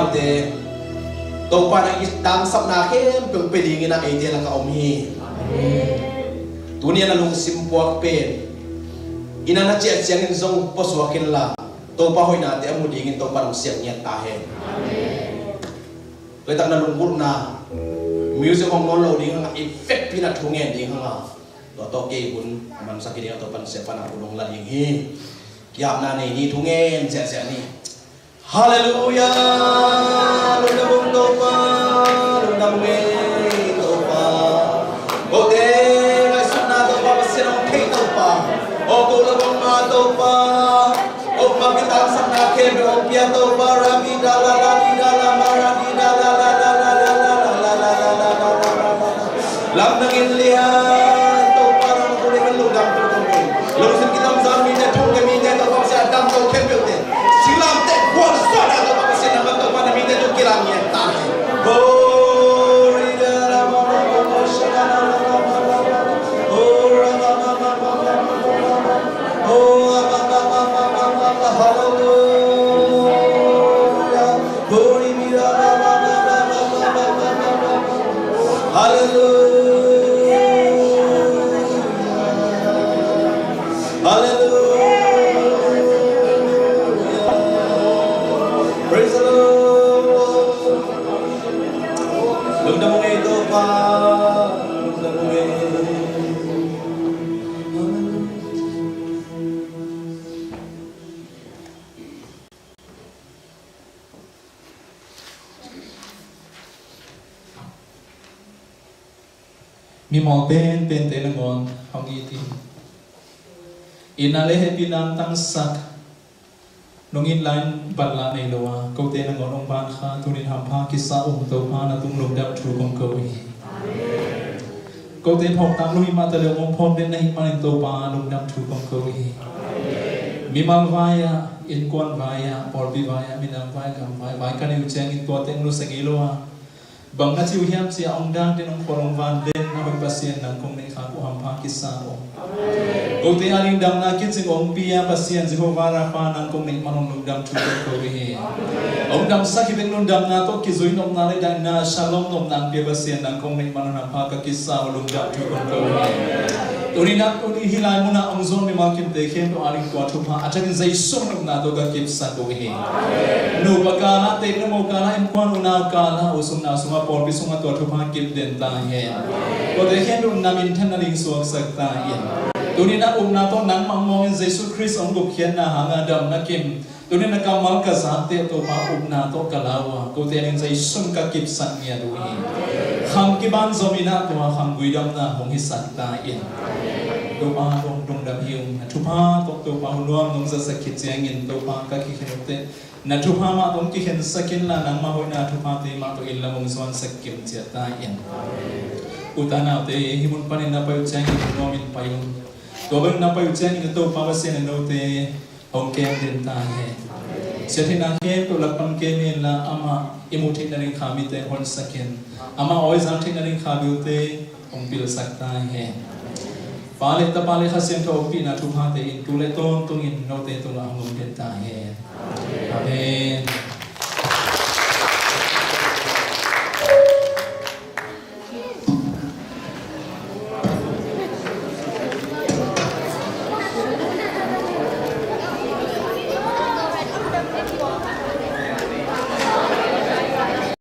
Te, Topa na i tangsapna khempeuh pe dingin a eite lakah om hi. Tuni a na lungsim puak pen i na na ciah ciangin zong pusuak inla, Topa hoihnate a mu dingin Topa nong siang ngiat ta hen. Tua tak na lunggulhna music hong nawn lo ding hanga, i vekpi na thu ngen ding hanga, tua tawh kei hun a mansak hi ding a, Topa na siapa na hun hong la ding hi. Kiapna nei ni, thu ngen ziahziah ni. Halleluia. Lungdam ung Topa. Lungdam ung ei Topa. Kote ngaihsutna Topa Pasian hong thei Topa. O ko la bang ma Topa. O ma ki tangsapna khempeuh hong pia Topa. Rami da la la di da la ma ra di da la la la la la la la la la la la la la. Lamdang in lian Topa nang na kule kan lungdam tu kong kei. Lungsim kitamzan mite thong kei mite Topa Pasian a dam ko khempeuhte. Silamte kuan suan a Topa Pasian nang man Topa na mite tu kilang ngiat ta hi. Glory da la ma ma ma ma sha la la la la la la. Oh, ra ma ma ma ma ma ma ma ma. Oh, ra ma ma ma ma ma ma ma. Hallelujah. Hallelujah. Hallelujah. Praise the Lord. Lungdam ung ei Topa. Lungdam ung ei. Mimal penpente nangawn hong it in, itna le hehpihna hong tangsak, nong it lai-in banlahna nei lo a, kote nangawn hong ban kha, tuni-in hampha kisa ung Topa, na tung lungdam thu kong ko hi. Kote phawk tak lo hi mah ta leh hong phawk den na hih manin Topa, lungdam thu kong ko hi. Mimal vai-ah, innkuan vai-ah, pawlpi vai-ah, minam vai, gam vai, vai ka neih uh ciangin tuate hong nusia ngei lo a, bang na ci uh hiam ci-a hong dak den, hong khual hong van den a hoih Pasian nang kong neih khak uh hampha kisa ung. Kote ading damna kicing hong pia Pasian Jehovah Rapha nang kong neih man un lungdam thu kong ko hi. Hong damsak hi bek, lungdamna tawh kizui nopna le daihna, shalom nopna hong pia Pasian nang kong neih man un hampha ka kisa uh, lungdam thu kong ko hi. Tuni-in ah, tuni hih lai munah hong zuan mimal kimte khempeuh ading tua thupha a thakin Jesu nopna tawh ka kipsak uh hi. Nupa kal ah, teek le mo kal ah, innkuan unau kal ah, u sung nau sungah, pawlpi sungah tua thupha kip den ta hen. Tuate khempeuh na minthanna ding suaksak ta in. Tuni-in ah upna tawh nangmah mawngin Jesu Khrist hong gupkhiatna hanga damna kim, tuni-in a kammal ka zakte Topa upna tawh ka la uh a, kote ading Jesu in ka kipsak ngiat uh hi. Khang kiban zom in ah tua khang guidamna hong hisak ta in. Topa hong lungdam hi ung, na thupha tawh Topa hun nuam nong zasak khit ciangin Topa ka kikhen uh teh, na thupha mah tawh hong kikhensak inla, nangmah hoihna thuphate mah tawh inn lam hong zuansak kim ciat ta in. U ta naute hih mun panin na pai uh ciangin hun nuamin pai un. Tua bangin na pai uh ciangin Topa Pasian in note hong kem den ta hen. Siatheihna khempeuh lak pan kem inla, amah i muh theihna ding kha mite hong honsak in, amah awi zang theihna ding kha bilte hong pilsak ta hen. Pa le Tapa le Kha Siangtho ompihna thuphate in tu le tawntungin note tungah hong om den ta hen.